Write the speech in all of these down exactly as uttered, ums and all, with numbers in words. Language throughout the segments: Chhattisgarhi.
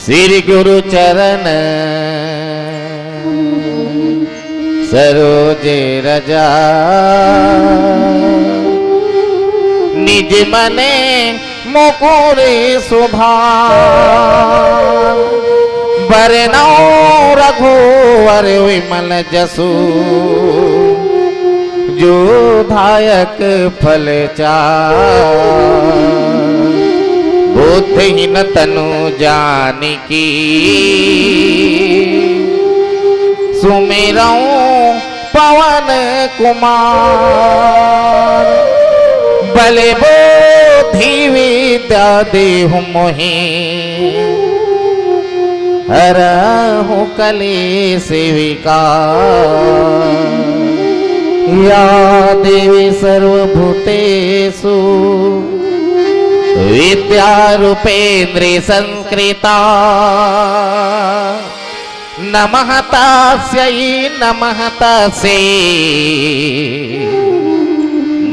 श्री गुरु चरण सरोज रजा, निज मन मुकुर सुभान। बरनौ रघुवर विमल जसु, जो दायक फल चार। बुद्धिहीन तनु जानिके, सुमिरौं पवन कुमार। बल बुद्धि विद्या देहु मोहि, हरहु कलेस विकार। या देवी सर्वभूतेषु विद्यारूपेण संस्थिता। नमः तस्यै, नमः तस्यै,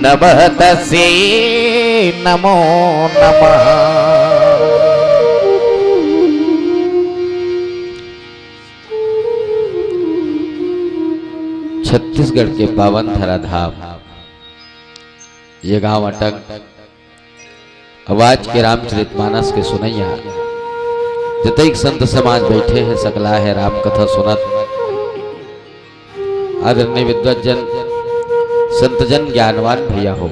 नमः तस्यै, नमो नमः। छत्तीसगढ़ के पावन धराधाम ये गांव अटक। अब आज के रामचरित मानस के सुनैया जतैक संत समाज बैठे हे, सकला हे राम कथा सुनत। आदरणीय विद्वत जन, संत जन, ज्ञानवान भैया हो,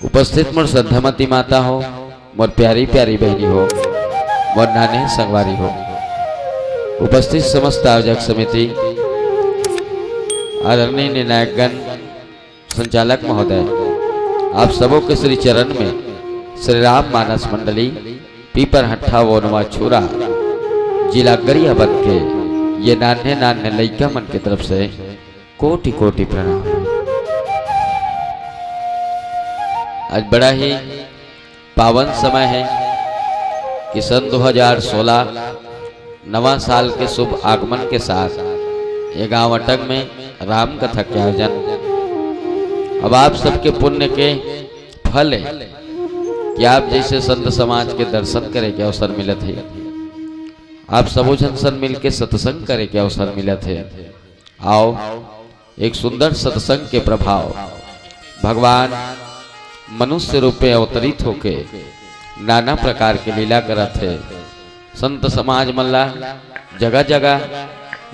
उपस्थित मोर श्रद्धामती माता हो, मोर प्यारी प्यारी बहिनी हो, मोर नाने संगवारी हो, उपस्थित समस्त आयोजक समिति, आदरणीय निर्णायकगण, संचालक महोदय, आप सबो के श्री चरण में श्री राम मानस मंडली पीपरहट्ठा वोनवा छुरा जिला गरियाबंद के ये नान्हे नान्हे लइका मन के तरफ से कोटि कोटि प्रणाम। आज बड़ा ही पावन समय है कि सन दो हज़ार सोलह नवा साल के शुभ आगमन के साथ ये गांव अटक में राम कथा के आयोजन। अब आप सबके पुण्य के फल है कि आप जैसे संत समाज के दर्शन करे के अवसर मिलत है, आप सबो झन सन मिल के सत्संग करे के अवसर मिलत है। आओ, एक सुंदर सत्संग के प्रभाव भगवान मनुष्य रूप में अवतरित होके नाना प्रकार के लीला करत हे। संत समाज मन ला, जगह जगह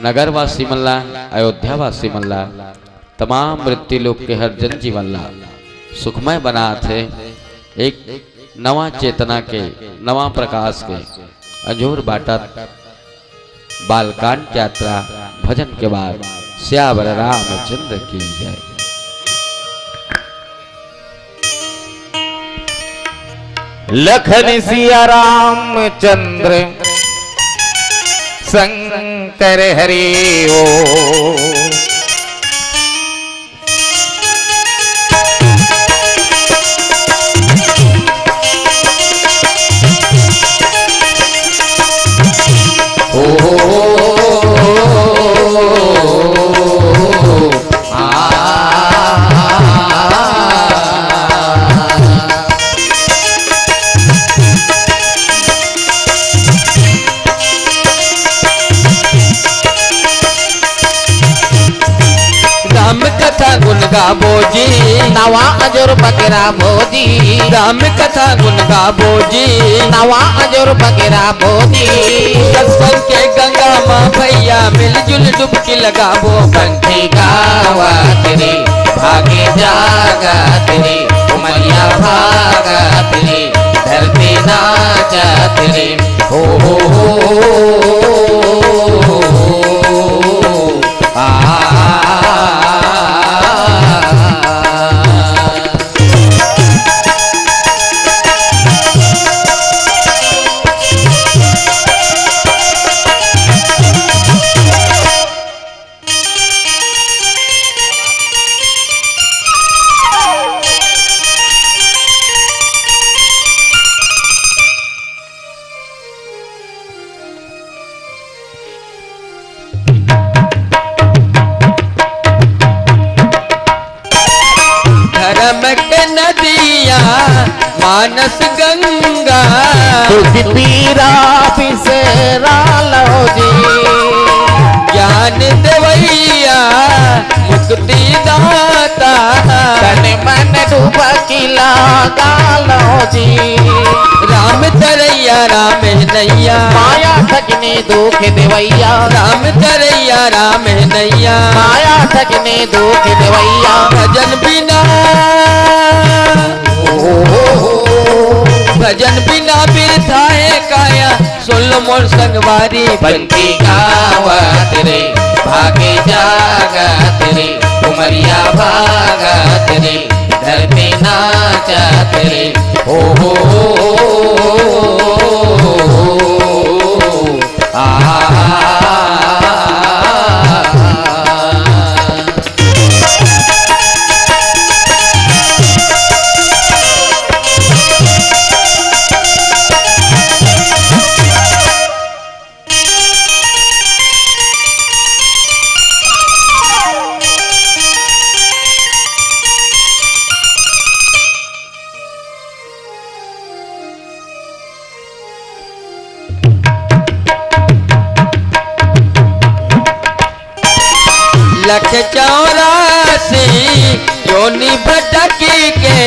नगरवासी मन ला, अयोध्यावासी मन ला, तमाम मृत्यु लोक के हर जन जीवन ला सुखमय बनात हे। एक नवा चेतना के, नवा प्रकाश के अंजोर बांटत बालकांड यात्रा भजन के बाद सियावर रामचंद्र की जय। लखन सिया रामचंद्र शंकर हरि ओ। राम कथा गुण गाबो जी, नवा अंजोर बगेरा बो जी। राम कथा गुण गाबो जी, नवा अंजोर बगेरा बो जी। सत्संग के गंगा मा भैया मिलजुल डुबकी लगाबो। पंथी गावत रे, भागे जागत रे, उमरिया भागत रे, धरती नाचत रे। हो, हो, हो, हो, हो, हो। मानस गंगा। दुख पीरा बिसरा लो जी। ज्ञान देवैया मुक्ति दाता। तन मन डुबकी लगा लो जी। राम तरैया राम नैया। माया ठगनी दुख देवैया। राम तरैया राम नैया। माया ठगनी दुख देवैया। भजन बिना, भजन बिना बिरथा हे काया। सुन लो मोर संगवारी। पंछी गावत रे, भागे जागत रे, उमरिया भागत रे, धरती नाचत रे। ओ हो, हो, हो, हो, हो, हो। आ। लख चौरासी योनि भटकी के।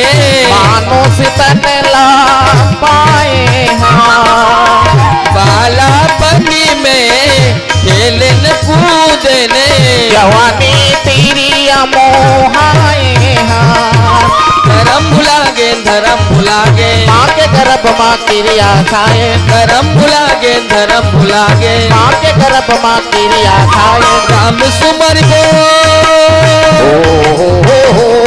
मानुष तन ला पाए हाँ। बालापनी में खेलन कूदन। जवानी तिरिया मोहाए हाँ। धरम भुला गे, धरम भुला गे। माँ के गर्भ माँ किरिया खाए। धरम भुला गे, धरम भुला गे। माँ के गर्भ माँ किरिया खाए। राम सुमरबो। ओ हो हो हो।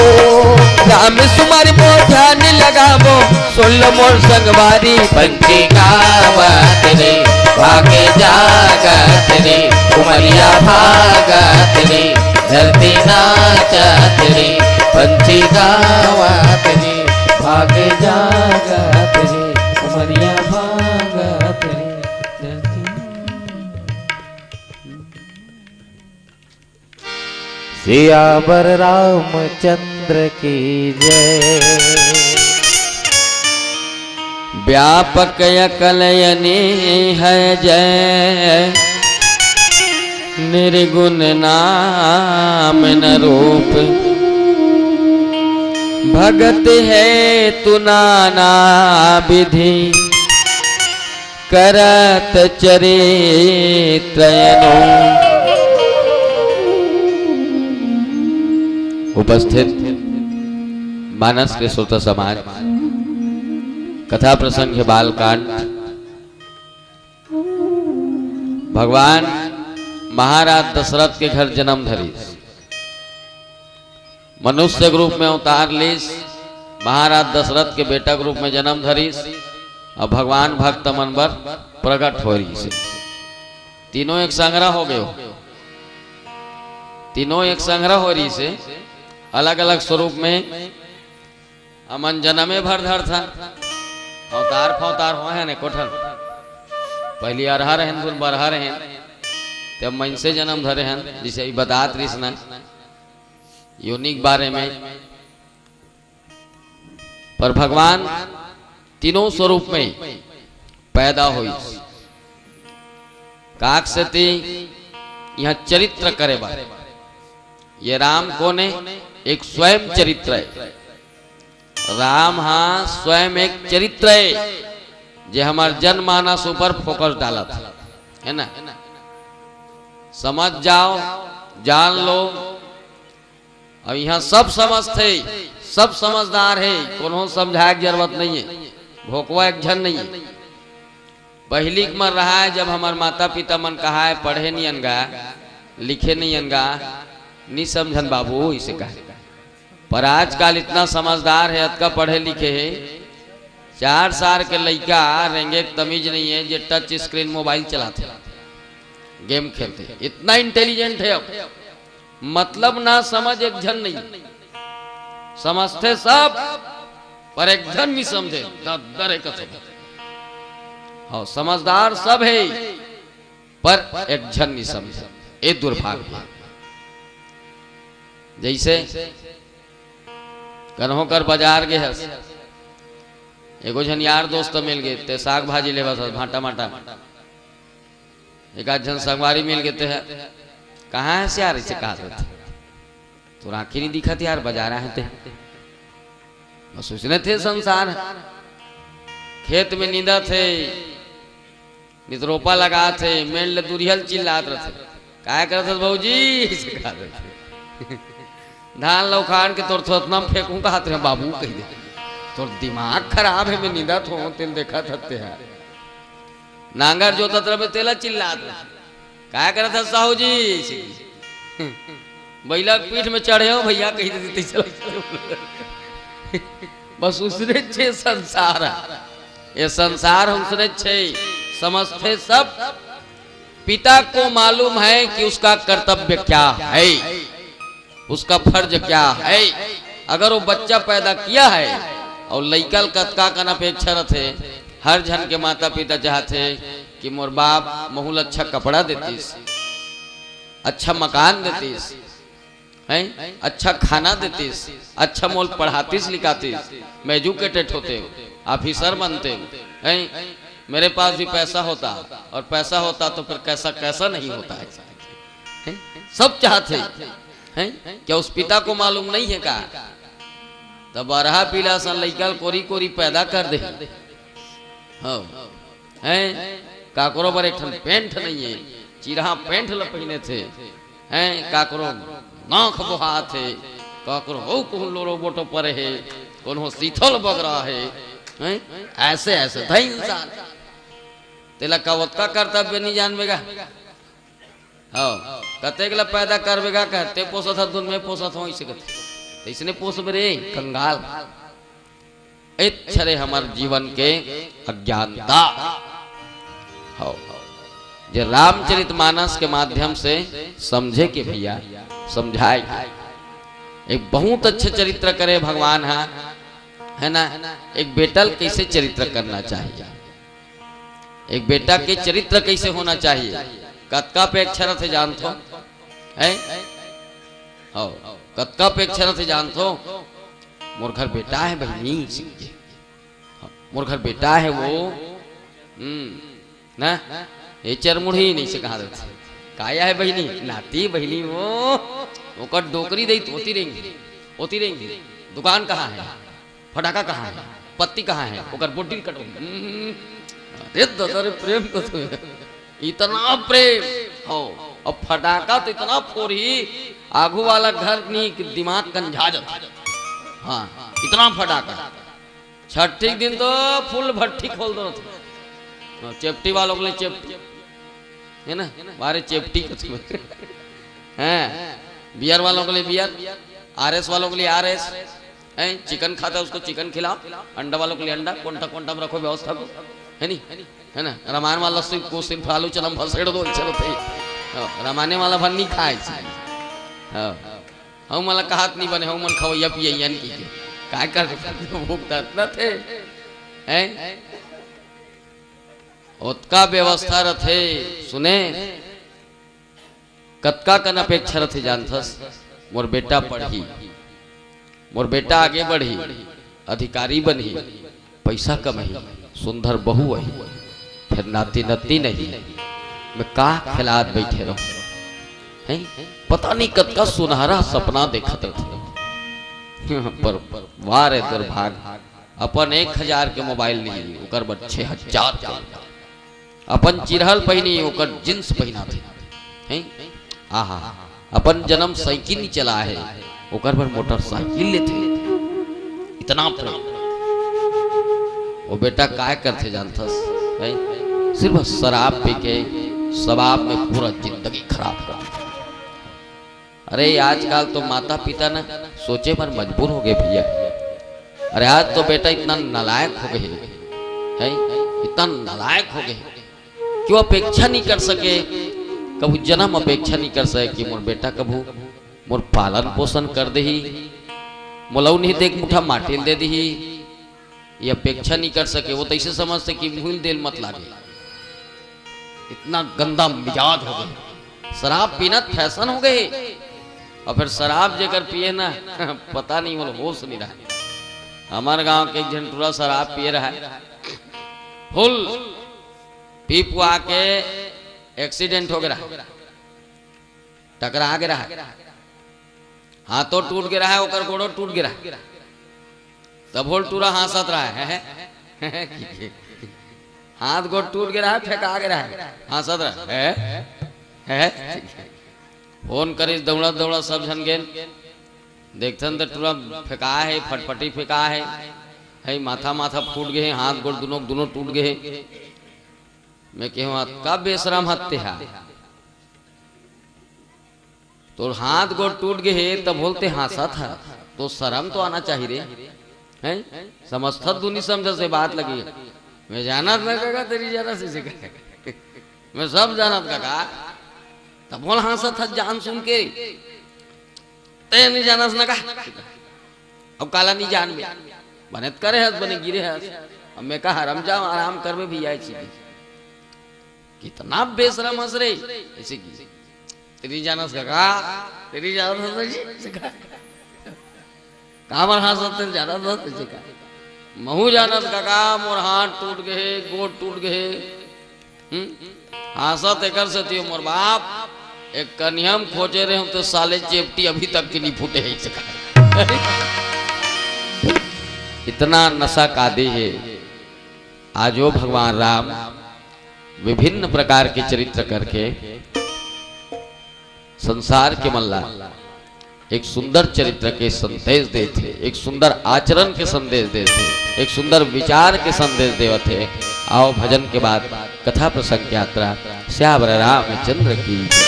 राम सुमरबो, ध्यान लगाबो। सुन लो मोर संगवारी। पंछी गावत रे, भागे जागत रे, उमरिया भागत रे, धरती नाचत रे। पंछी गावत रे, भागे जागत रे, उमरिया भागत रे, धरती। सियावर रामचंद्र की जय। व्यापक अकलयनी है जय, निर्गुण नाम न रूप। भगत हेतु नाना विधि, करत चरित्र अनु। उपस्थित मानस के श्रोता समाज, कथा प्रसंग हे बालकांड। भगवान महाराज दशरथ के घर जन्म धरिस। मनुष्य के रूप में अवतार लीस, महाराज दशरथ के बेटा के रूप में जन्म धरिस, अउ भगवान भक्त मन बर प्रगट हो रहिस हे। तीनों एक संघरा हो गयो, तीनों एक संघरा हो रहिस हे, अलग-अलग स्वरूप में। हमन जनमे भर धरथन, अवतार फवतार होय हन एको ठन। पहिली अरहा रहेन, गुन बरहा रहेन, तब मनसे जनम धरे हन, जइसे अभी बतात रिहिस ना, योनि के बारे में। पर भगवान तीनों स्वरूप में पैदा होइस। काक सेती इहाँ चरित्र करे बर। ये राम कोन हे? एक स्वयं चरित्र हे। राम हा स्वयं एक चरित्र हे, जे हमर जनमानस ऊपर focus डालत हे, हे ना? समझ जाओ, जान लो, अब इहाँ सब समझथे, सब समझदार हे, कोनो समझाए के जरूरत नइ हे। भोकवा एक झन नइ हे। पहिली के मन रहाय, जब हमर माता पिता मन कहाय, "पढ़े नइ अन गा, लिखे नइ अन गा, नइ समझन बाबू," इसे कहे। पर आजकल इतना समझदार हे, अतका पढ़े लिखे हे, चार साल के लइका रेंगे के तमीज नइ हे, जे touch screen mobile चलाथे, game खेलथे, इतना intelligent हे अब। मतलब ना समझ एक झन नइ, समझथे सब, पर एक झन नइ समझे, दद्दर हे कथे। हाँ, समझदार सब हे, पर एक झन नइ समझे, ए दुर्भाग्य। जइसे कन्हो कर बजार गे हस, एगो झन यार दोस्त मिल गे, ते साग भाजी लेवत हस, भांटा माटा। एक आध झन संगवारी मिल गे, ते ह, "कहाँ हस यार?" अइसे कहत रथे। "तोर आँखी नइ दिखत यार, बजार आहे ते।" बस उसने थे संसार। खेत में नींदत हे, नित रोपा लगात हे, मेड़ ले दुरिहा ले चिल्लात रथे, "काय करत हस भौजी?" अइसे कहत रथे। "धान ल उखाड़ के तोर थोथना म फेंकहूं कहत रहे बाबू," कहि दे। "तोर दिमाग खराब हे, मैं नींदत हों, तेला देखत हस ते हा।" नांगर जोतत रहे, तेला चिल्लात रहे, "काय करत हस साहू जी?" अइसे कहि। "बइला के पीठ में चढ़े हों भइया," कहि देथे, चला। बस उसने छे संसार हे। ये संसार ह उसने छे, समझथे सब। पिता को मालूम है कि उसका कर्तव्य क्या है, उसका फर्ज क्या है। अगर वो बच्चा पैदा किया है अउ लइका ल कतका कन अपेक्षा रथे, हर झन के माता पिता चाहथे कि मोर बाप महू ल अच्छा कपड़ा देतिस, अच्छा मकान देतिस, हैं? अच्छा खाना देतिस, अच्छा मोला पढ़ातिस लिखातिस, मैं एजुकेटेड होतेंव, ऑफिसर बनतेंव, हैं? मेरे पास भी पैसा होता, और पैसा होता तो फिर कैसा कैसा नहीं होता है, हैं? सब चाहथे, हैं? क्या उस पिता को मालूम नहीं है का? त बरहा पीला सन लइका ल कोरी कोरी पैदा कर दे। हव। हैं? काकरो बर एक ठन पैंट नइ हे, चिरहा पैंट ल पहिने थे। हैं? काकरो नाक बोहात हे, काकरो अउ कहूं लोरो बोटो परे हे, कोनो सीथल बगरा हे। हैं? ऐसे, ऐसे था इंसान। तेला का ओतका कर्तव्य नइ जानबे गा? हव, कतेक ल पैदा करबे गा कह, ते पोसत हस, दुन मैं पोसत हों, अइसे कथे। त अइसने पोसबे रे, कंगाल। ए छरे हमर जीवन के अज्ञानता। हव, जे रामचरित मानस के माध्यम से समझे के भइया, समझाए के। एक बहुत अच्छा चरित्र करे भगवान हा, है ना? एक बेटा ल कइसे चरित्र करना चाहिए, एक बेटा के चरित्र कइसे होना चाहिए, कतका अपेक्षा रथे जानथो? हैं? हव, कतका अपेक्षा रथे जानथो? मोर घर बेटा हे बहिनी, मोर घर बेटा हे वो। हम्म, ना? ए चरमुड़ी नइ से कहा देथे। काय हे बहिनी? नाती बहिनी वो। ओकर डोकरी दई त ओती रेंगही, ओती रेंगही। दुकान कहाँ हे? फटाका कहाँ हे? पत्ती कहाँ हे? ओकर बोड्डी कटो। हम्म। अरे दादा रे, प्रेम तो तू। इतना प्रेम। हव, अब फटाका तो इतना फोरही, आगू वाला घर नइ, दिमाग गंजा जाथे। हाँ, इतना फटाका। छठी के दिन तो फुल भट्ठी खोल दो। हाँ, चेपटी वालों के लिए चेपटी, है ना? बारे चेपटी कुछ में। हैं, बियर वालों के लिए बियर, आरएस वालों के लिए आरएस। हैं, चिकन खाता है, उसको चिकन खिलाओ, अंडा वालों के लिए अंडा, कोंटा कोंटा में रखो व्यवस्था को, है नी? है ना? रामायण वाला से को सिर्फ आलू चना भसेड़ दो, चलो थे। हाँ, रामायण वाला भर नहीं खाए। हाँ, हम मला कहत नहीं बने, हम मन खवैया पियैया नहीं की। काय कर भुगतत न थे, हैं? ओतका व्यवस्था रथे, सुने, कतका कन अपेक्षा रथे जानथस? मोर बेटा पढ़ही, मोर बेटा आगे बढ़ही, अधिकारी बनही, पैसा कमही, सुंदर बहू आही, फिर नाती नतनी नहीं, मैं का खेलात बैठे रहूं? हैं? पता नहीं कतका सुनहरा सपना देखत रथे। पर वाह रे दुर्भाग, अपन एक हजार के मोबाइल नहीं, ओकर बर छह हजार के। अपन चिरहा ल पहिनी, ओकर जींस पहिनाथे। हैं? आहा, अपन जनम साइकिल नहीं चला हे, ओकर बर मोटरसाइकिल लेथे। इतना प्रेम। वो बेटा काय करथे जानथस? हैं? सिर्फ शराब पी के, शराब में पूरा जिंदगी खराब कर देथे। अरे, आजकल तो माता पिता ना सोचे बर मजबूर हो गए भैया। अरे, आज तो बेटा इतना नालायक हो गए, हैं? इतना नालायक हो गए कि वो अपेक्षा नहीं कर सके, कभू जनम अपेक्षा नहीं कर सके कि मोर बेटा कभू मोर पालन पोषण कर देही, मोला नहीं देख मुठा माटी ल दे देही। ये अपेक्षा नहीं कर सके। वो तो ऐसे समझते कि मुहिल देल मत लागे, इतना गंदा मिजाज हो गए। शराब पीना फैशन हो गए, और फिर शराब जेकर पिए ना पता नहीं, वो होश नहीं रहा। हमर गांव के एक झन टूरा शराब पिए रहय, फुल पी पुआ के एक्सीडेंट हो गे रहय, टकरा गे रहय, हाथो टूट गे रहय, ओकर गोड़ो टूट गे रहय। तभो ले टूरा हांसत रहय, हैं, हैं, हाथ गोड़ टूट गे रहय, फेंका गे रहय, हांसत रहय, हैं, हैं। फोन करिस, दउड़त दउड़त सब झन गेन, देखथन त टूरा फेंकाय हे, फटफटी फेंकाय हे, हे माथा माथा फूट गे हे, हाथ गोड़ दुनों दुनों टूट गे हे। मैं केहेंव, "अतका बेसरम हस तेहा, तोर हाथ गोड़ टूट गे हे, तभो ले तें हांसत हस, तो सरम तो आना चाही रे, हैं?" समझथस दुनी समझस ये बात ल गा। मैं जानत न कका, तें नी जानस इसे कका, मैं सब जानत कका, तभो ले हांसत हस जान सुन के, तें नी जानस न का, अब काला नी जानबे, बने त करे हस, बने गिरे हस, अब मैं कहा, "रम जाव, आराम करबे भैया, ऐसी की।" कितना बेसरम हस रे, ऐसे की। तें नी जानस कका, तें नी जानस हस जी, कका। काबर हांसत हस, जानत हस जी का? महूं जानत कका, मोर हाथ टूट गे हे, गोड़ टूट गे हे। हम्म? हांसत एकर सेती हों मोर बाप, एक कनिहा म खोजे रहेंव त साले चेपटी अभी तक के नी फूटे हे, कका। इतना नशा का दे हे। आज वो भगवान राम विभिन्न प्रकार के चरित्र करके संसार के मन ला एक सुंदर चरित्र के संदेश देथे, एक सुंदर आचरण के संदेश देथे, एक सुंदर विचार के संदेश देवत हे। आओ भजन के बाद कथा प्रसंग यात्रा। सियावर रामचंद्र की जय।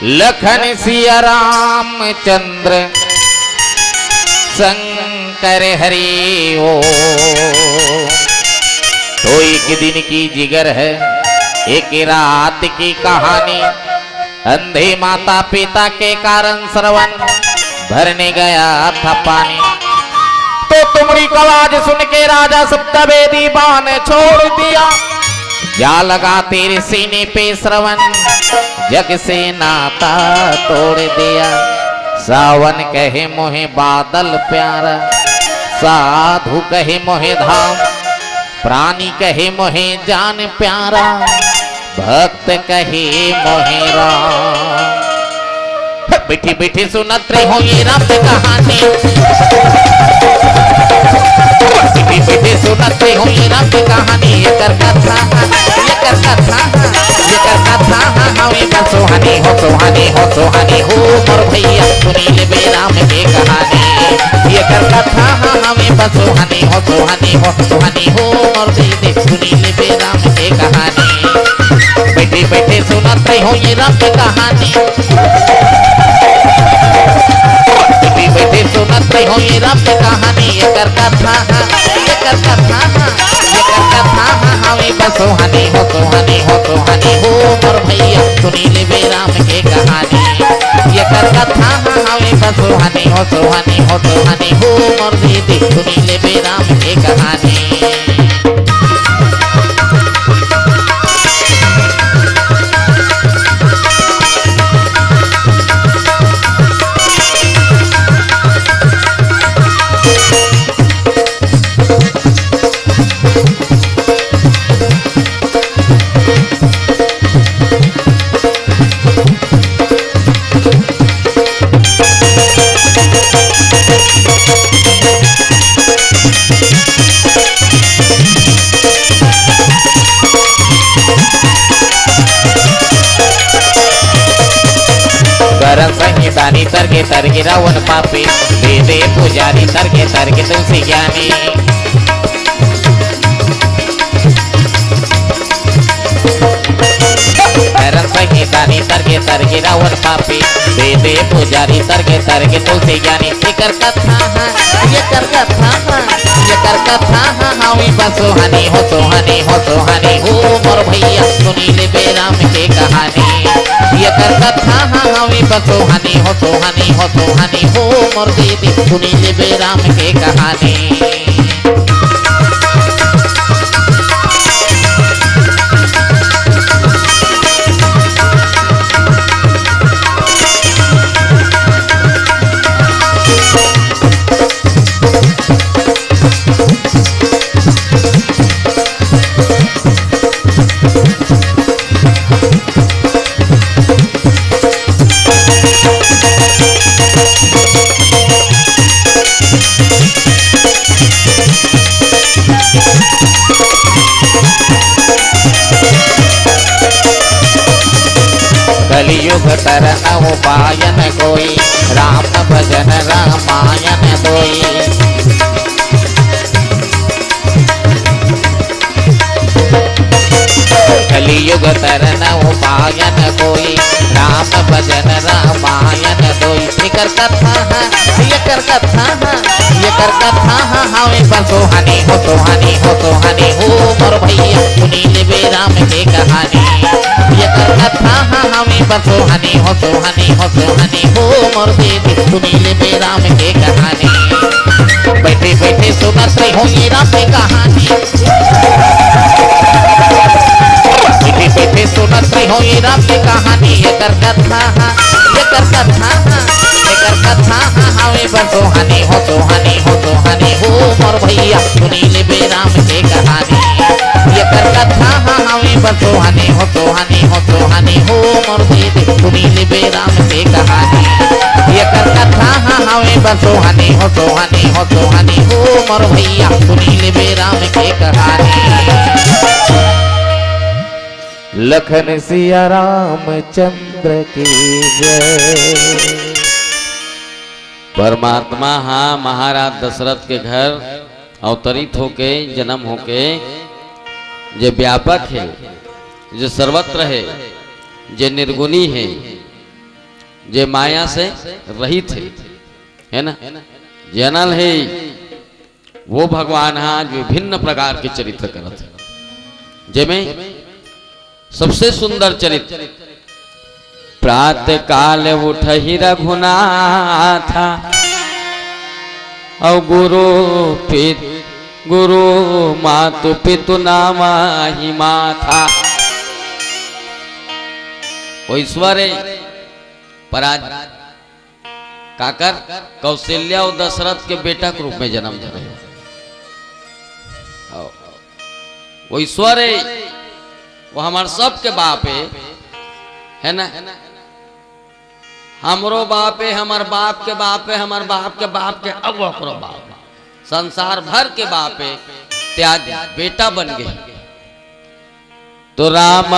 लखन सिया रामचंद्र शंकर हरि ओ। तो एक दिन की जिगर है, एक रात की कहानी। अंधे माता पिता के कारण श्रवण भरने गया था पानी। तो तुमड़ी का आवाज सुन के राजा सप्तवेदी बाण छोड़ दिया। जा लगा तेरे सीने पे श्रवण, जग से नाता तोड़ दिया। सावन कहे मोहे बादल प्यारा, साधु कहे मोहे धाम, प्राणी कहे मोहे जान प्यारा, भक्त कहे मोहे राम। बैठी बैठी सुनत रहो ये राम की कहानी। बैठी बैठी सुनत रहो ये राम की कहानी। एकर कथा, एकर कथा, एकर कथा हवे बड़ सुहानी हो, सुहानी हो, सुहानी हो मोर भैया, सुनी लेबे राम के कहानी। एकर कथा हवे बड़ सुहानी हो, सुहानी हो, सुहानी हो मोर दीदी, सुनी लेबे राम के कहानी। बैठी बैठी सुनत रहो ये राम के कहानी। बैठी बैठी सुनत रहो ये राम के कहानी। एकर कथा, एकर कथा, एकर कथा हवे बड़ सुहानी हो, सुहानी हो, सुहानी हो मोर भैया, सुनी लेबे राम के कहानी। एकर कथा हवे बड़ सुहानी हो, सुहानी हो, सुहानी हो मोर दीदी, सुनी लेबे राम के कहानी। करन संगी दानी तरके तरके रावण पापी, दे दे पुजारी तरके तरके तुलसी ज्ञानी। करन संगी दानी तरके तरके रावण पापी, दे दे पुजारी तरके तरके तुलसी ज्ञानी। एकर कथा हा, एकर कथा हा, एकर कथा हा हवे बड़ सुहानी हो, सुहानी हो, सुहानी हो मोर भैया, सुनी लेबे राम के कहानी। एकर कथा हा हवे बड़ सुहानी हो, सुहानी हो, सुहानी हो मोर दीदी, सुनी लेबे राम के कहानी। युग तरन उपायन कोई, राम भजन रामायण दोई। कलियुग तरन उपायन कोई, राम भजन रामायण दोई। एकर कथा है, एकर कथा है, एकर कथा है, हवे बर सोहानी हो, सोहानी हो, सोहानी हो, मोर भैया सुनी लेबे राम के कहानी। एकर कथा है, हवे बर सोहानी हो, सोहानी हो, सोहानी हो, मोर देवी सुनी लेबे राम के कहानी। बैठे बैठे सुनत रहो ये राम के कहानी। बैठे बैठे सुनत रहो ये राम के कहानी। एकर कथा हा, एकर कथा हा, एकर कथा हा, हवे बर सोहानी हो, सोहानी हो, सोहानी हो, मोर भैया सुनी लेबे राम के कहानी। एकर कथा हा, हवे बर सोहानी हो, सोहानी हो, सोहानी हो, मोर दीदी सुनी लेबे राम के कहानी। एकर कथा हा, हवे बर सोहानी हो, सोहानी हो, सोहानी हो, मोर भैया सुनी लेबे राम के कहानी। लखन सिया रामचंद्र की जय। परमात्मा हा महाराज दशरथ के घर अवतरित होके, जन्म होके, जे व्यापक हे, जे सर्वत्र हे, जे निर्गुणी हे, जे माया से रहित हे, है ना, जे अनल हे, वो भगवान हा आज विभिन्न प्रकार के चरित्र करत हे, जेमे सबसे सुंदर चरित्र, प्रात काल उठहि रघुनाथा, अउ गुरु पित, गुरु मातु पितु नामहि माथा। ओ ईश्वर हे, पर आज काकर, कौशल्या अउ दशरथ के बेटा के रूप में जन्म धरे। वो ईश्वर हे, वो हमर सबके बाप हे, है ना? हमरो बाप हे, हमर बाप के बाप हे, हमर बाप के बाप के, अब ओकरो बाप हे। संसार भर के बाप हे, ते आज बेटा बन गे। तो राम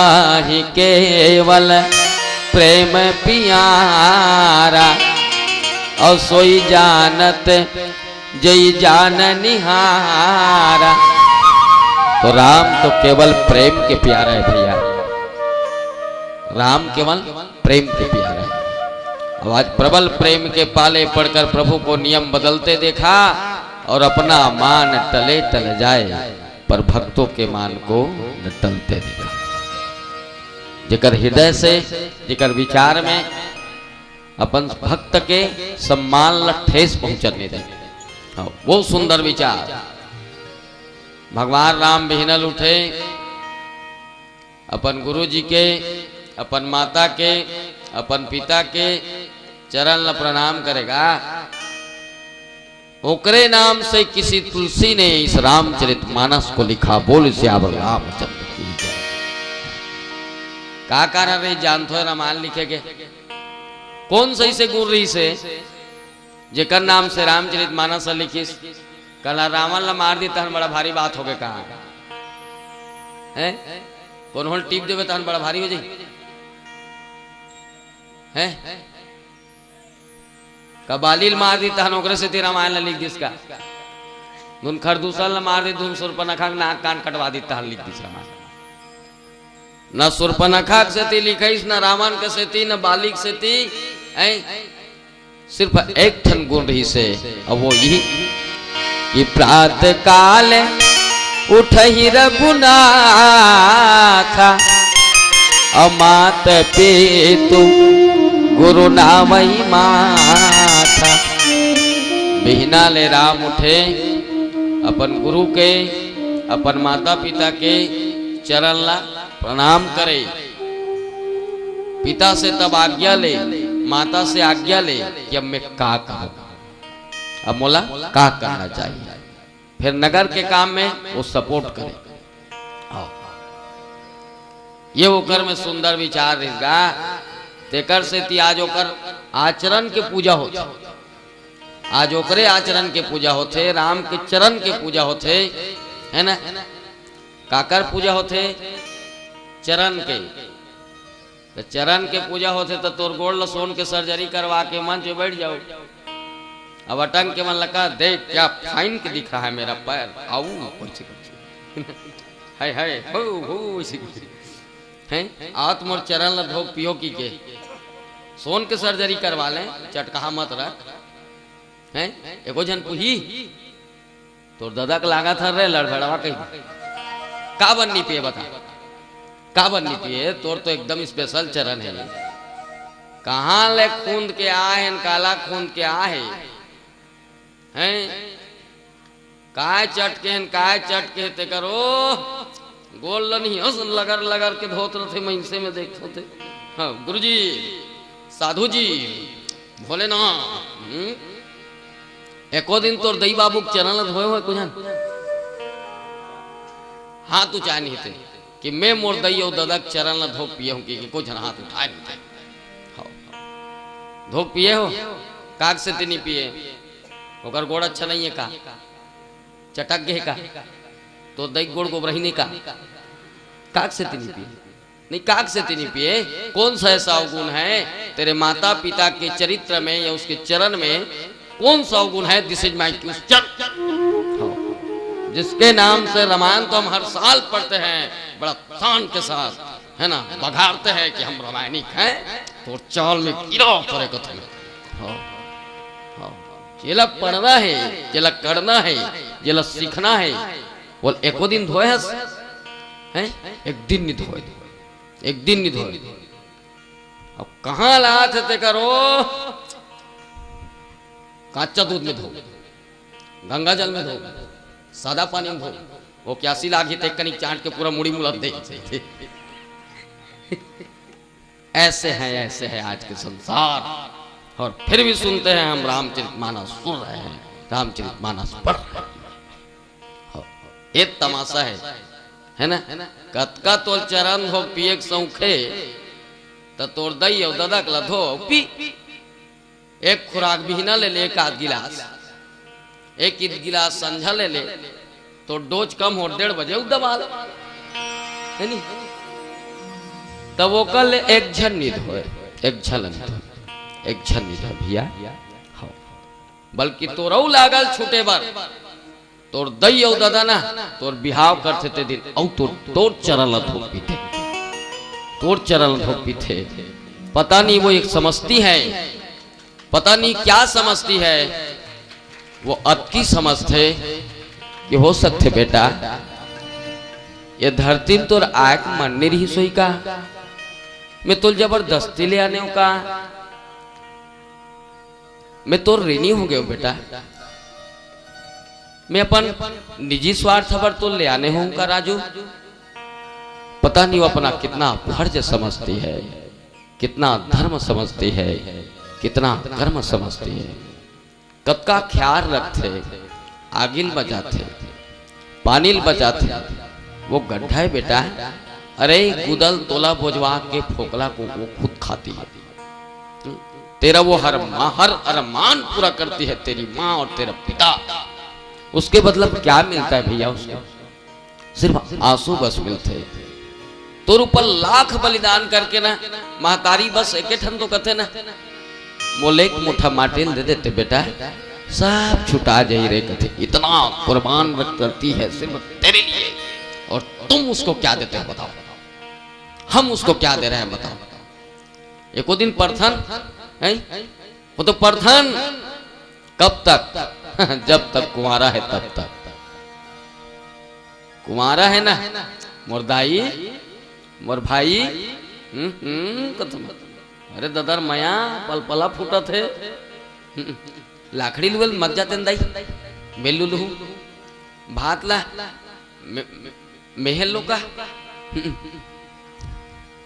ही केवल प्रेम पियारा, अउ सोई जानत जई जाननिहारा। तो राम तो केवल प्रेम के प्यारा हे भैया, राम केवल प्रेम के प्यारा हे। अब आज प्रबल प्रेम के पाले पड़कर प्रभु को नियम बदलते देखा और अपना मान टले टल जाए, पर भक्तों के मान को न टलते देखा। जेकर हृदय से, जेकर विचार में अपन भक्त के सम्मान ल ठेस पहुंचने दे। हाँ, वो सुंदर विचार। भगवान राम बिहनल उठे, अपन गुरु जी के, अपन माता के, अपन पिता के चरण ल प्रणाम करे गा। ओकरे नाम से किसी तुलसी ने इस रामचरित मानस को लिखा। बोल सियावर रामचंद्र की जय। का कारण रहिस जानथो रामायण लिखे के? कोन सही से गुण रहिस हे, जेकर नाम से रामचरित मानस लिखिस? कहला रावण ला मार दी तहन बड़ा भारी बात होगे कहा। हैं? कोन होल टीप देबे तहन बड़ा भारी हो जाई? हैं? का बाली ल मार दी तहन ओकरे सेती रामायण ला लिख दिस का? धुन खरदूषण ला मार दी, धुन सुर्पनखा के नाक कान कटवा दी तहन लिख दिस रामायण। न सुर्पनखा के सेती लिखइस, न रावण के सेती, न बाली के सेती। ऐ सिर्फ एक ठन गुण रहिस हे, अउ वो इही कि प्रात काल उठहि रघुनाथा, अउ मात पितु गुरु नामहि माथा। बिहना ले राम उठे, अपन गुरु के, अपन माता पिता के चरण ला प्रणाम करे। पिता से तब आज्ञा ले, माता से आज्ञा ले कि अब मैं का करूं, अब मोला का करना चाहिए। फिर नगर के काम में वो सपोर्ट करे। आओ। ये ओकर में सुंदर विचार रहिस गा। तेकर सेती आज ओकर आचरण के पूजा होथे, आज ओकरे आचरण के पूजा होथे, राम के चरण के पूजा होथे, है ना? काकर पूजा होथे? चरण के। त चरण के पूजा होथे त तोर गोड़ ल सोन के सर्जरी करवा के मंच में बैठ जाओ। अब अटंग के मन लगा, "देख क्या फाइन के दिख रहा है मेरा पैर, आऊ कैसे कैसे।" हाय हाय, हो हो, ऐसे कैसे? हैं? आओ त मोर चरण ल धोक पियो की के। सोन के सर्जरी करवा लें, चटकहा मत रख। हैं? एको झन पुही? तोर ददा के लागत हर रे लड़भड़वा कहीं। का बन नहीं पिए बता? का बन नहीं पिए? तोर तो एकदम स्पेशल चरण है। कहाँ ले खूंद के आए हैं, काला खूंद के आए हैं? हैं? काय चटके हैं, काय चटके हैं ते करो? गोल ल नहीं हंस लगड़ लगड़ के धोत रथे, मइनसे में देखत होथे। हाँ, गुरुजी, साधु जी, भोलेनाथ, हम्म? एको दिन तोर दई बाबू के चरण ल धोए होय कुछ झन? हाथ उठाय नहीं ते कि मैं मोर दई अउ ददा के चरण ल धोक पिए हूँ कि, कि कुछ झन हाथ उठाय नहीं ते। हाँ। धोक पिए हो? काग से ते नहीं पिए? ओकर गोड़ अच्छा नहीं है का? चटक गए का? तो दई गोड़ गोबरही नहीं का? काग से ते नहीं पिए? नहीं, काग से ते नहीं पिए। कौन सा ऐसा अवगुण है तेरे माता पिता के चरित्र में या उसके चरण में? कौन सा अवगुण है? This is my question। हाँ। जिसके नाम से रामायण तो हम हर साल पढ़ते हैं, बड़ा शान के साथ, है ना, बघारते हैं कि हम रामायणिक हैं, तो चाल में कीड़ा पड़े कथन। हाँ, हाँ। जेला पढ़ना है, जेला करना है, जेला सीखना है, बोल, एको दिन धोए हस? हैं? एक दिन नहीं धोए, एक दिन नहीं धोए। अब कहाँ लात है ते करो? काचा दूध में धो, गंगा जल में धो, सादा पानी में धो, वो प्यासी लागी ते कनिक चाट के पूरा मुड़ी मुला दे। ऐसे हैं, ऐसे हैं आज के संसार। और फिर भी सुनते हैं हम रामचरित मानस सुन रहे हैं, रामचरित मानस पढ़ रहे हैं। हाँ, ये तमाशा है, है ना? कतका तोर चरण धो पिए के सौंखे, त तोर दई अउ ददा के ला धो अउ पी। एक खुराक बिहना ले ले, एक आध गिलास, एक ईद गिलास संझा ले ले, तो डोज कम हो, डेढ़ बजे उ दबा ले, है नी? तब ओकर ले एक झन नहीं धोए, एक झन नहीं धोए, एक झन नहीं धोए भैया। हाँ। बल्कि तोरऊ लागल छूटे बर, तोर दई अउ ददा ना, तोर बिहाव करथे ते दिन, अउ तोर, तोर चरण ल धोक पीथे, तोर चरण ल धोक पीथे। पता नहीं वो एक समझती है, पता नहीं क्या समझती है, वो अतकी समझथे कि हो सकथे बेटा, ये धरती में तोर आय के मन नहीं रहिस होही का? मैं तोल जबरदस्ती ले आने हूँ का? मैं तोर ऋणी हो गयो बेटा, मैं अपन निजी स्वार्थ बर तोल ले आने हूँ का राजू? पता नहीं वो अपना कितना फर्ज समझती है, कितना धर्म समझती है, कितना कर्म समझती है। कतका ख्याल रखथे, आगी ल बचाथे, पानी ल बचाथे। वो गड्ढा है बेटा, अरे गुदल तोला बोझवा के फोकला को वो खुद खाती है। तेरा वो हर मा-, हर अरमान पूरा करती है तेरी माँ और तेरा पिता। उसके बदले में क्या मिलता है भैया उसको? सिर्फ आंसू बस मिलथे। तोर ऊपर लाख बलिदान करके ना, महतारी बस एके ठन तो कथे ना, मोले एक मुठा माटी ल दे देते बेटा, सब छुटा जाई रे कथे। इतना कुर्बान रख करती है सिर्फ तेरे लिए, और तुम उसको क्या देते हो बताओ, हम उसको क्या दे रहे हैं बताओ। एको दिन परथन है, वो तो परथन कब तक? जब तक कुंवारा है तब तक। कुंवारा है ना, मोर दाई, मोर भाई, हम्म, हम्म, कथम। अरे ददर मया पलपला फूटत है। हम्म, लाखड़ी लुएल मत जाते न दाई, बेलू लुहू, भात ला, मे-, मे-, मेहल लो का? हम्म,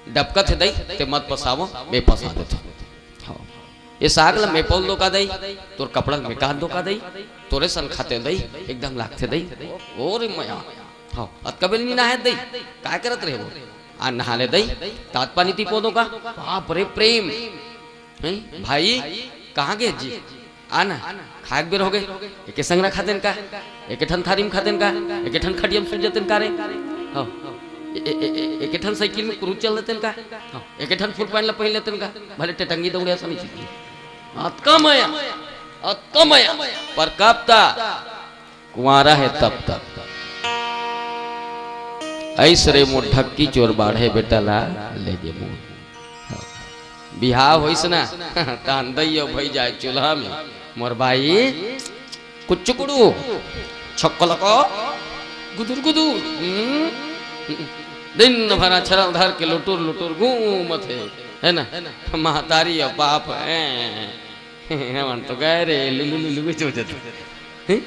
डबकत है दाई, ते मत पसावो, मैं पसा देता हूँ। हाँ। ये साग ल मैं पौल दो का दई, तोर कपड़ा ल मैं काट दो का दई, तोरे सन खाते दई, एकदम लागथे दई। ओ रे मया। हाँ, अतका बेल नी नहाए दई, काय करत रहे वो? आ नहा ले दई, तात पानी ती पो दो का? बाप रे प्रेम। हैं? भाई, कहाँ गए जी? आ ना, खाए के बेर हो गए। एके संगरा खातेन का? एके ठन थारी में खातेन का? एके ठन खटिया में सूत जतेन का रे? हाँ। ए-, ए-, ए-, एके ठन साइकिल में क्रूज चल लेतेन का? हाँ, एके ठन फुल पैंट ला पहिन लेतेन का? भले टेटंगी दौड़े असन ही चीज। अतका मया, अतका मया। पर कब तक? कुंवारा हे तब तक। अइस रे मोर ढक्की चोर बाढ़े बेटा ला ले गे मोर। बिहाव होइस ना, तहान दई अउ भई जाय चूल्हा में। मोर बाई, कुचुकुड़ू, छक्कलक, गुदुर गुदुर, हम्म? दिन भर अछरा धर के लुटुर लुटुर घूमत हे, है ना? महतारी अउ बाप, हैं? हमन तो गए रे, लुलु लुलु के चोचत। हैं?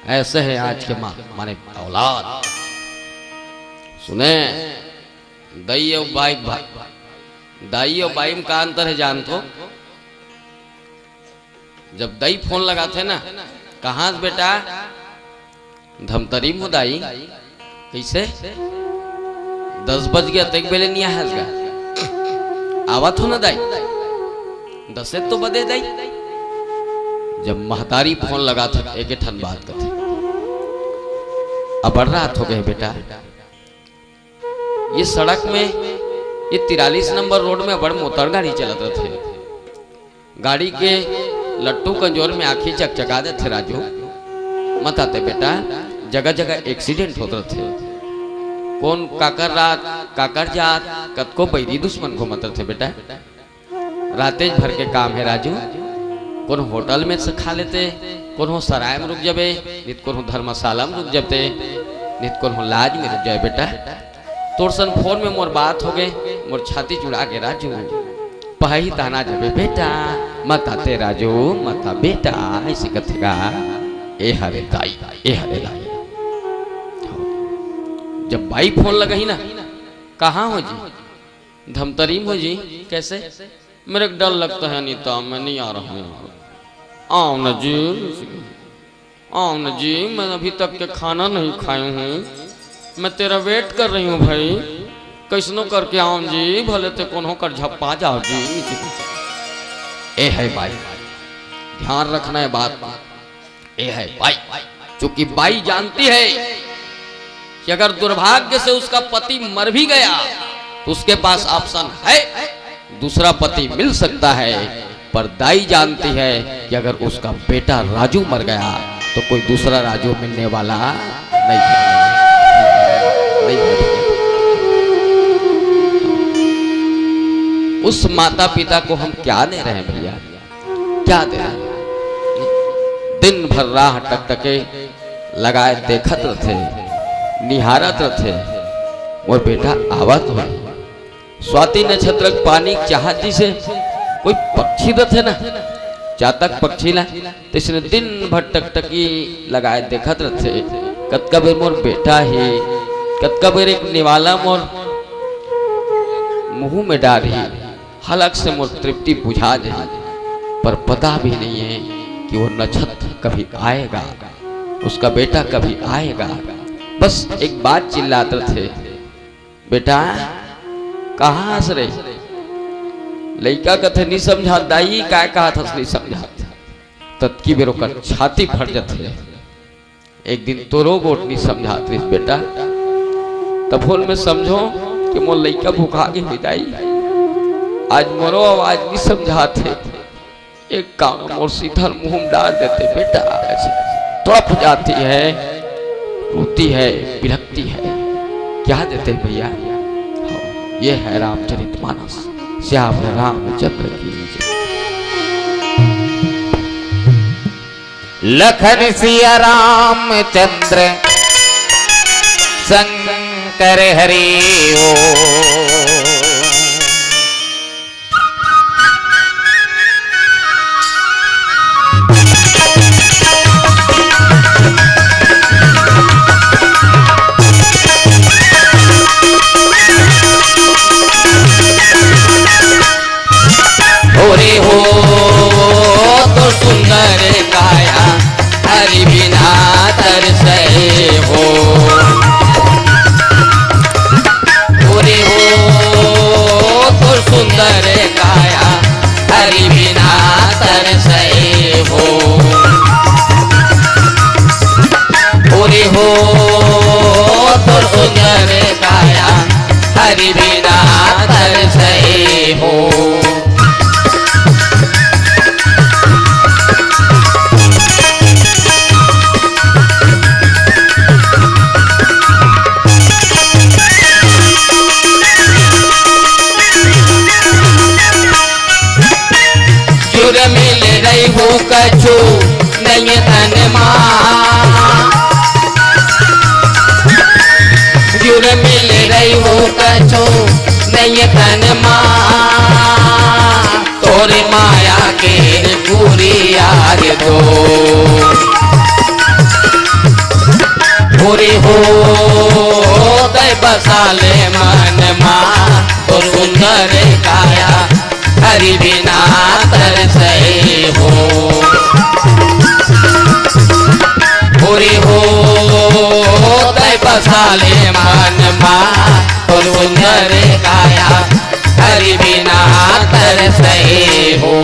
ऐसे है आज के माँ, माने औलाद। सुने, दई अउ बाई, भा-, दाई अउ बाई में का अंतर है जानथो? जब दाई फोन लगाथे ना, "कहाँ हस बेटा?" "धमतरी में हो दाई।" "कइसे?" "दस बज गे, अतेक बेले नइ आए हस गा।" "आवत हों ना दाई।" "दसे तो बजे दाई।" जब महतारी फोन लगाथे, एके ठन बात कथे, "अबड़ रात हो गे बेटा।" ये सड़क में, ये तिरालीस नंबर रोड में बड़ मोटर गाड़ी चलत रथे। गाड़ी के लट्टू कंजोर में आँखी चकचका देथे राजू। मत आते बेटा, जगह जगह एक्सीडेंट होत रथे। कोन काकर रात, काकर जात, कतको बैरी दुश्मन घूमत रथे बेटा। रातेच भर के काम हे राजू। कोनो होटल में से खा लेते, कोनो सराय में रुक जाबे, नित कोनो धर्मशाला में रुक जाबे, नित कोनो लाज में रुक जाबे बेटा। तोर सन फोन में मोर बात हो गे, मोर छाती जुड़ा गे राजू। पहाई ताना जाबे बेटा, मत आते राजू, मत आ बेटा, अइसे कथे गा। ए हरे दाई, ए हरे दाई। जब बाई फोन लगही ना, "कहाँ हो जी?" "धमतरी में हो जी।" "कैसे?" "मेरे को डर लगता है अनीता, मैं नहीं आ रहा हूँ।" "आओ ना जी, आओ ना जी, मैं अभी तक के खाना नहीं खाई हूँ, मैं तेरा वेट कर रही हूँ भाई, कैसनो करके आओ जी, भले ते कोनो कर झप्पा जाओ जी।" ए है भाई, ध्यान रखना है बात। ये है बाई, चूंकि बाई जानती है कि अगर दुर्भाग्य से उसका पति मर भी गया तो उसके पास ऑप्शन है, दूसरा पति मिल सकता है। पर दाई जानती है कि अगर उसका बेटा राजू मर गया तो कोई दूसरा राजू मिलने वाला नहीं है, नहीं है। उस माता पिता को हम क्या दे रहे हैं भैया? क्या दे? दिन भर राह टकटके लगाए देखत रथे, निहारत रथे, मोर बेटा आवत होही। स्वाति नक्षत्र के पानी चाहत जैसे कोई पक्षी रथे ना, चातक पक्षी ला, तइसने दिन भर टकटकी लगाए देखत रथे। कतका बेर मोर बेटा ही, कतका बेर एक निवाला मोर मुंह में डारही। हलक से मोर तृप्ति बुझा जाही, पर पता भी नहीं है कि वो नक्षत्र कभी आएगा, उसका बेटा कभी आएगा। बस एक बात चिल्लात रथे, "बेटा, कहाँ हस रे?" लइका कथे, "नहीं समझा दाई, काय कहा था नहीं समझा।" ततकी बेर ओकर छाती फट जथे। एक दिन तोरो गोठ नहीं समझात रहिस बेटा, तब होल मैं समझो कि मोर लइका भुखा के हो जाई। आज मोरो आवाज नहीं समझात हे। एक काम मोर सीधा मुंह में डाल देते बेटा, ऐसे तड़प जाती है, रोती है, बिलखती है, क्या देते भैया? हाँ, ये है रामचरित मानस, श्याम रामचंद्र की जय। लखन सिया रामचंद्र शंकर हरि ओम। ओरे हो तो सुंदर काया हरि बिना तरसै हो। ओरे हो तो सुंदर काया हरि बिना तरसै हो। ओरे हो तो सुंदर बिना तरसई हो। जुर्मिल रहिहू कछु नइ तन मा, जुर्मिल रहिहू कछु नइ तन मा, तोर माया के कुरियार दो। भोरे हो तैं बसा ले मन मा, तोर सुंदर काया हरि बिना तरसई हो। भोरे हो तैं बसा ले मन मा, तोर सुंदर काया हरि बिना तरसई हो।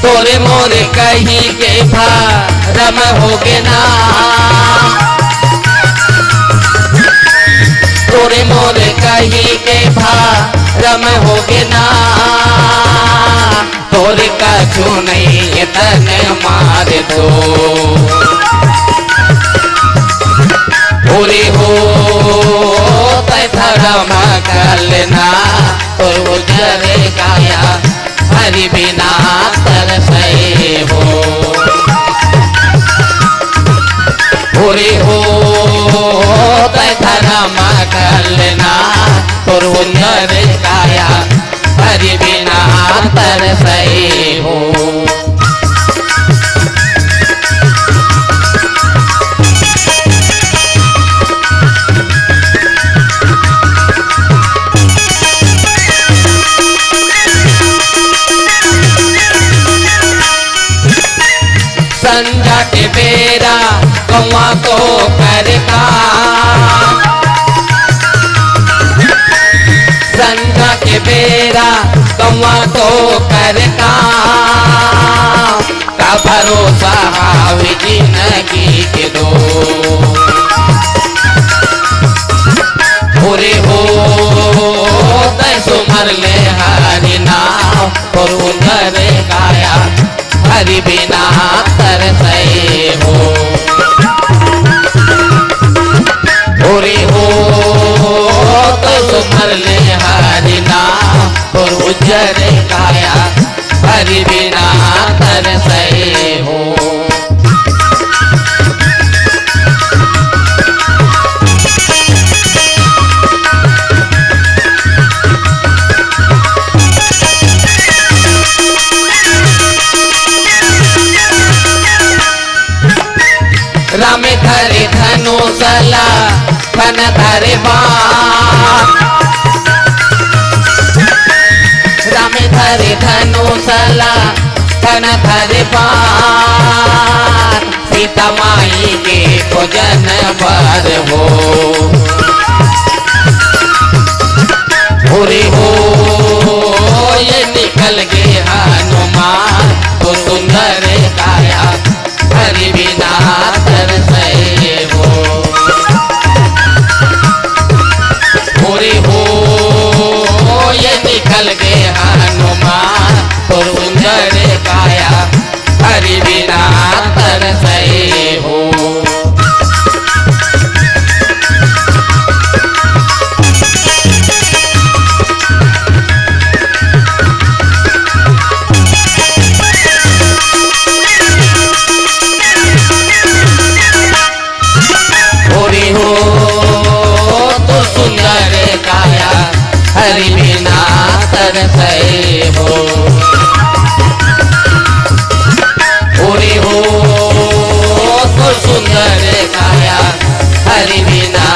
तोरे मोरे कही के भरम होगे ना, तोरे मोरे कही के भरम होगे ना, तोर कछु नइ तन मा रे तो। भोरे हो तैं धरम कर लेना, तोर उजर काया हरि बिना तरसई हो। भोरे हो तैं धरम कर लेना, तोर सुंदर काया हरि बिना तरसई हो। संझा के बेरा गौवा तो करका, संझा के बेरा गौवा तो करका, का भरोसा हावे जिनगी के दो। भोरे हो तैं सुमर ले हरि नाम, तोर उजर काया हरि बिना तरसई हो। भोरे हो तैं सुमर ले हरि नाम, तोर उजर काया हरि बिना तरसई हो। राम धरे धनुष ला, लखन धरे बाण। राम धरे धनुष ला, लखन धरे बाण। सीता माई के खोजन बर हो। भोरे हो ये निकल गे हनुमान, तोर सुंदर काया हरि बिना तरसई हो। भोरे हो ये निकल गे हनुमान, तोर सुंदर काया हरि बिना तरसई हो। भोरे हो तोर सुंदर काया हरि बिना तरसई हो। भोरे हो तोर सुंदर काया हरि बिना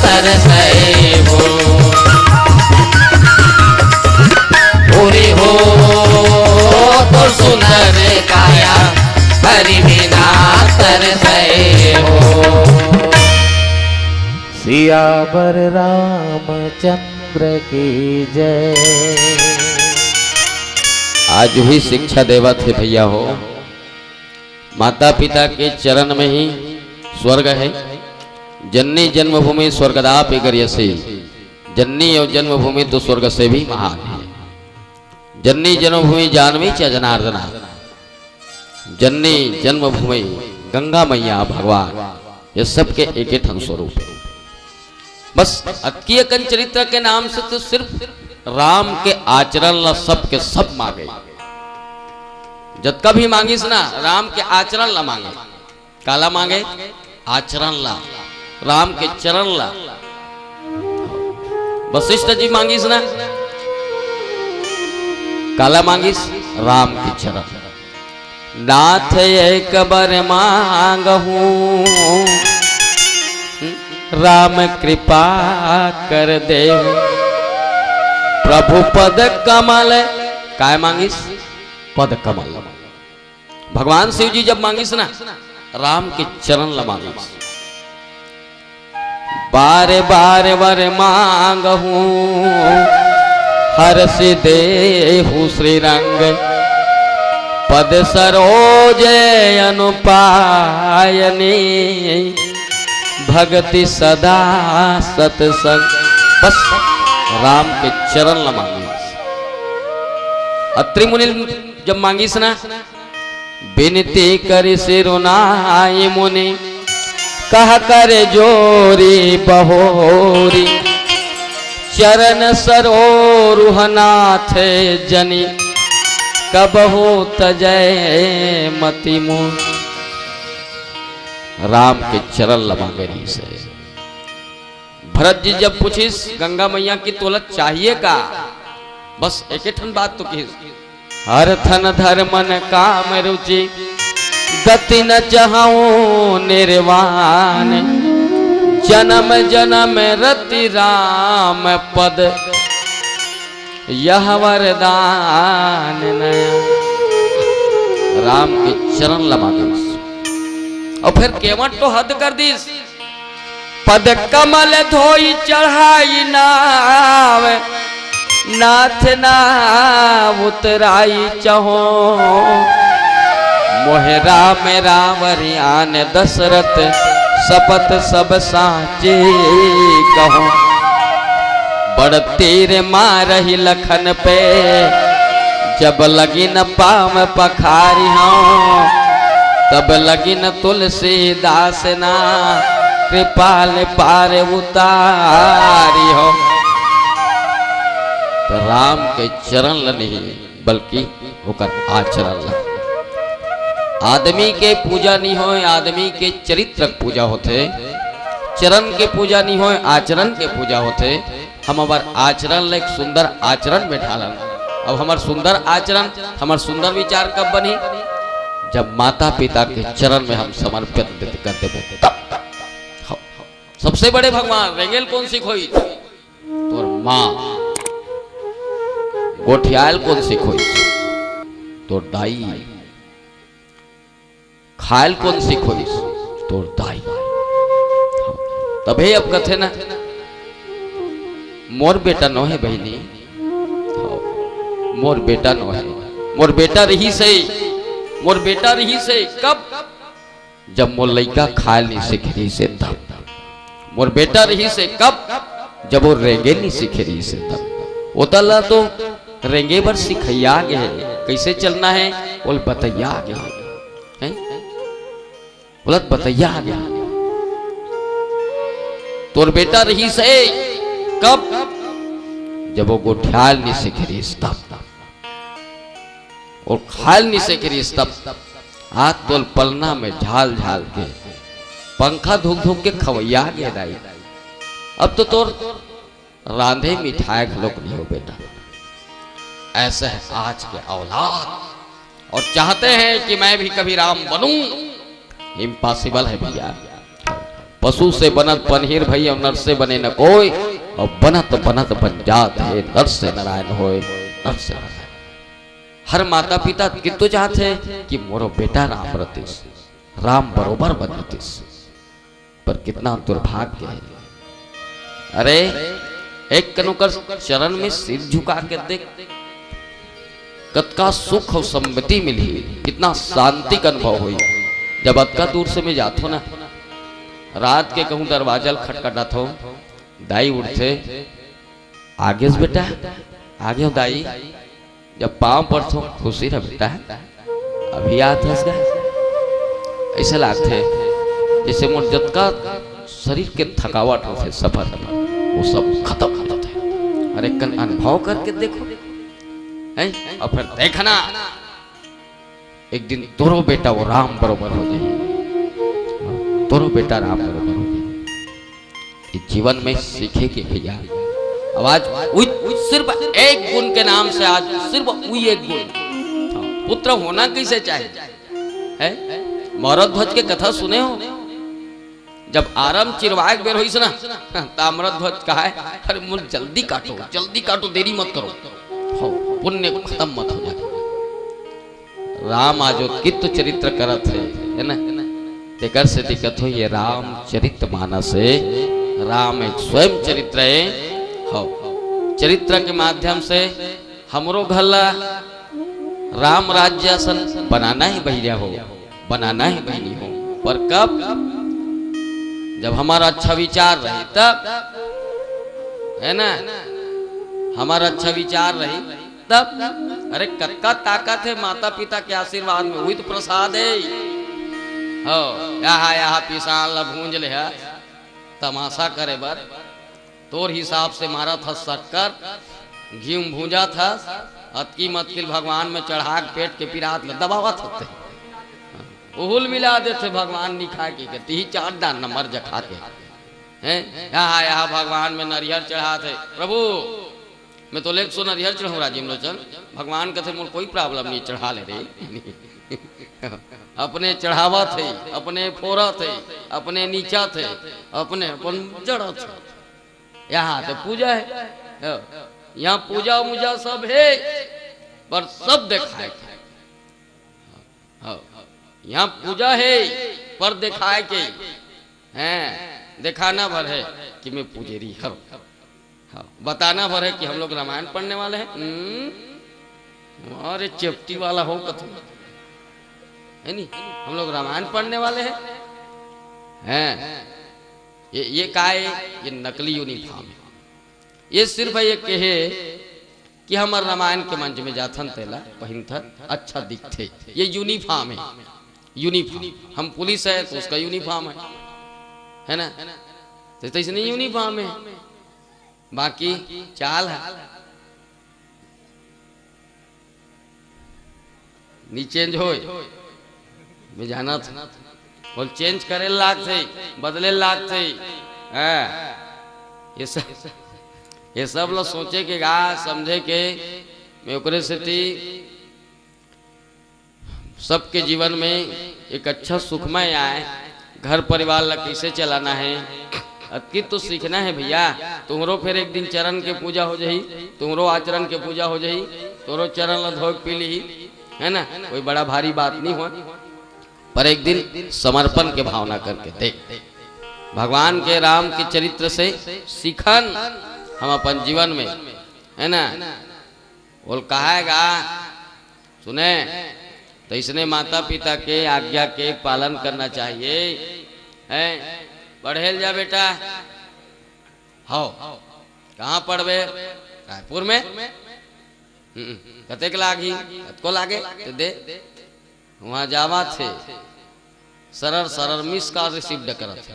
तरसई हो। भोरे हो तोर सुंदर काया हरि बिना तरसई हो। सियावर रामचंद्र की जय। आज भी शिक्षा देवत हे भैया हो, माता पिता के चरण में ही स्वर्ग है। जननी जन्मभूमि स्वर्गदापि गरीयसी, जननी अउ जन्मभूमि तो स्वर्ग से भी महान है। जननी जन्मभूमि जानवी च जनार्दना, जननी जन्मभूमि गंगा मैया भगवान, ये सबके एक ही ठन स्वरूप है। बस अतकी अकन चरित्र के नाम से तो सिर्फ राम के आचरण ला सब के सब मांगे। जतका भी मांगिस ना, राम के आचरण ला मांगे। काला मांगे? आचरण ला, राम के चरण ला। वशिष्ठ जी मांगिस ना, काला मांगिस? राम के चरण। नाथ एक बर मांगहूं, राम कृपा कर देहु। प्रभु पद कमल, काय मांगिस? पद कमल। भगवान शिव जी जब मांगिस ना, राम के चरण ला मांगिस। बार बार वर मांगहूं, हरष देहु श्रीरंग। पद सरोज अनुपायनी, भगति सदा सतसंग। बस राम के चरण ला मांगिस। अत्रि मुनि जब मांगिस ना, बिनती करिस सिरुनाई मुनि, कह कर जोरी बहोरी। चरण सरोरुह नाथ जनि, कबहु तजय मति मोर। राम के चरण ला मांगे रहिस हे। भरत जी जब पूछिस गंगा मैया कि तोला चाहिए का, बस एके ठन बात तो किहिस, हर थन धर्मन काम रुचि, गति न चहऊं निर्वाण। जन्म जन्म रति राम पद, यह वरदान नया। राम के चरण ला मांगिस। अउ फेर केवट तो हद कर दिस, पद कमल धोई चढ़ाई नाव, नाथ नाव उतराई चहो। मोहे राम रावरि आन दशरथ, सपत सब साँचे कहो। बड़ तीर मारहि लखन पे, जब लगिन पाँव पखारिहौं, तब लगिन तुलसीदास ना, कृपाल पार उतारिहौं। त राम के चरण ल नहीं, बल्कि ओकर आचरण ल। आदमी के पूजा नहीं होय, आदमी के चरित्र के पूजा होथे। चरण के पूजा नहीं होय, आचरण के पूजा होथे। हम हमर आचरण ल एक सुंदर आचरण में ढालन। अब हमर सुंदर आचरण, हमर सुंदर विचार कब बनही? जब माता पिता के चरण में हम समर्पित कर देबो तब। हाँ। सबसे बड़े भगवान रेंगेल कोन सिखोइस? तोर माँ। गोठियाल कोन सिखोइस? तोर दाई। खायल कोन सिखोइस? तोर दाई। तभे अब कथे ना, मोर बेटा नोहे बहिनी, मोर बेटा नोहे, मोर बेटा रहिस हे, मोर बेटा रहिस हे। कब? जब मोर लइका खायल नइ सिखे रहिस हे तब। मोर बेटा रहिस हे कब? जब वो रेंगे नइ सिखे रहिस हे तब। ओतला तो रेंगे बर सिखइया गे हे, कइसे चलना हे, ओला बतइया गे हे। हैं? ओला बतइया गे हे। तोर बेटा रहिस हे कब? जब वो गोठियाल नइ सिखे रहिस तब। अउ खायल नइ सिखे रहिस तब। आज तोला पलना में झाल झाल के, पंखा धुक धुक के खवइया गे दाई। अब तो तोर रांधे मिठाय घलोक नइ हो बेटा। ऐसे हे आज के औलाद। और चाहते हैं कि मैं भी कभी राम बनूं, impossible है भैया। पशु से बनत पनहीर भई, अउ नर से बने न कोई, अउ बनत बनत बन जात हे नर से नारायण होय, नर से नारायण। हर माता पिता कितु चाहत हे कि मोरो बेटा राम रतिस, राम बरोबर बन रतिस। पर कितना दुर्भाग्य हे, अरे, एक कन ओकर चरण में सिर झुका के देख, कतका सुख अउ समृद्धि मिलही, कितना शांति के अनुभव होही। जब अतका दूर से मैं जाथों ना, रात के कहूँ दरवाजा ल खटखटाथों, दाई उठथे, "आगेस बेटा, आगे हो दाई।" जब पाँव पड़थों, "खुशी रह बेटा, अभी आत हस गा।" ऐसे लागथे जैसे मोर जतका शरीर के थकावट होथे सफर में, वो सब खत्म हो जाथे। अरे, कन अनुभव करके देखो, हैं? और फिर देखना, एक दिन तोरो बेटा वो राम बरोबर हो जाही, तोरो बेटा राम बरोबर हो जाही। ये जीवन में सीखे के भैया, अब आज उई, सिर्फ एक गुण के नाम से, आज सिर्फ उई एक गुण। हाँ, पुत्र होना कैसे चाहे, है? मौरध्वज के कथा सुने हो? जब आरम चिरवाए के बेर होइस ना, ताम्रध्वज कहाय, "अरे मोर जल्दी काटो, जल्दी काटो, देरी मत करो, हो, पुण्य खत्म मत हो जाए।" राम आज उत्कृष्ट चरित्र करत हे, है ना? तेकर से दिक्कत हो, ये रामचरित मानस हे, राम एक स्वयं चरित्र हे। हो, चरित्र के माध्यम से हमरो घर ला राम राज्य असन बनाना हे भैया हो, बनाना हे बहिनी हो। पर कब? जब हमारा अच्छा विचार रही तब, है ना? हमारा अच्छा विचार रही तब। अरे, कतका ताकत हे माता पिता के आशीर्वाद में, उही तो प्रसाद हे। हो, यहाँ, यहाँ पिसान ला भूंज ले हा, तमाशा करे बर। तोर हिसाब से मारत हस शक्कर, घी में भूंजत हस, अतकी मतकिल भगवान में चढ़ा के पेट के पिरात ल दबावत हस ते। उहू ल मिला देथे भगवान निखाय के, के तिही चाट डार न मर जखा के। हैं? यहाँ, यहाँ भगवान में नरियर चढ़ात हे। "प्रभु, मैं तो लेक सो नरियर चढ़ाऊँ राजीव लोचन।" भगवान कथे, "मोर कोई problem नहीं, चढ़ा ले रे।" अपने चढ़ावत हे, अपने फोरत हे, अपने नीचत हे, अपने अपन जड़त हे। यहाँ तो पूजा हे, यहाँ पूजा मुजा सब हे, पर सब देखाय के। हाँ, यहाँ पूजा हे, पर देखाय के। हैं, देखाना भर हे कि मैं पुजेरी हूँ। हाँ, बताना भर हे कि हम लोग रामायण पढ़ने वाले हैं। हम्म, अरे चेपटी वाला हो कथो, है नी? हम लोग रामायण पढ़ने वाले हैं। हैं, ये, ये का हे? ये नकली uniform हे। ये सिर्फ ये कहे कि हमर रामायण के मंच में जाथन, तेला पहिनथन, अच्छा दिखथे। ये uniform हे, uniform। हम पुलिस हे तो उसका uniform हे, है ना? तो, तो इसने uniform हे, बाकी चाल हे। नी change होय, मैं जानत हूँ। बोल, change करे लागथे, बदले लागथे। हाँ, ये सब, ये सब ला सोचे के गा, समझे के। मैं ओकरे सेती सबके जीवन में एक अच्छा सुखमय आए, घर परिवार ला कैसे चलाना हे, अतकी तो सीखना हे भैया। तुम्हरो फिर एक दिन चरण के पूजा हो जाही, तुम्हरो आचरण के पूजा हो जाही, तोरो चरण ला धोए के पी लीही, है ना? कोई बड़ा भारी बात नहीं हो, पर एक दिन समर्पण के भावना करके देख, भगवान के राम के चरित्र से सीखन हम अपन जीवन में, है ना? बोल, कहाय गा, सुने, तो इसने माता पिता के आज्ञा के पालन करना चाहिए, हैं? पढ़े ल जा बेटा। हो, कहाँ पढ़बे? रायपुर में। हम्म, कतेक लागही? कतको लागे तो दे। वहाँ जावत हे, सरर सरर miss call receive करत हे।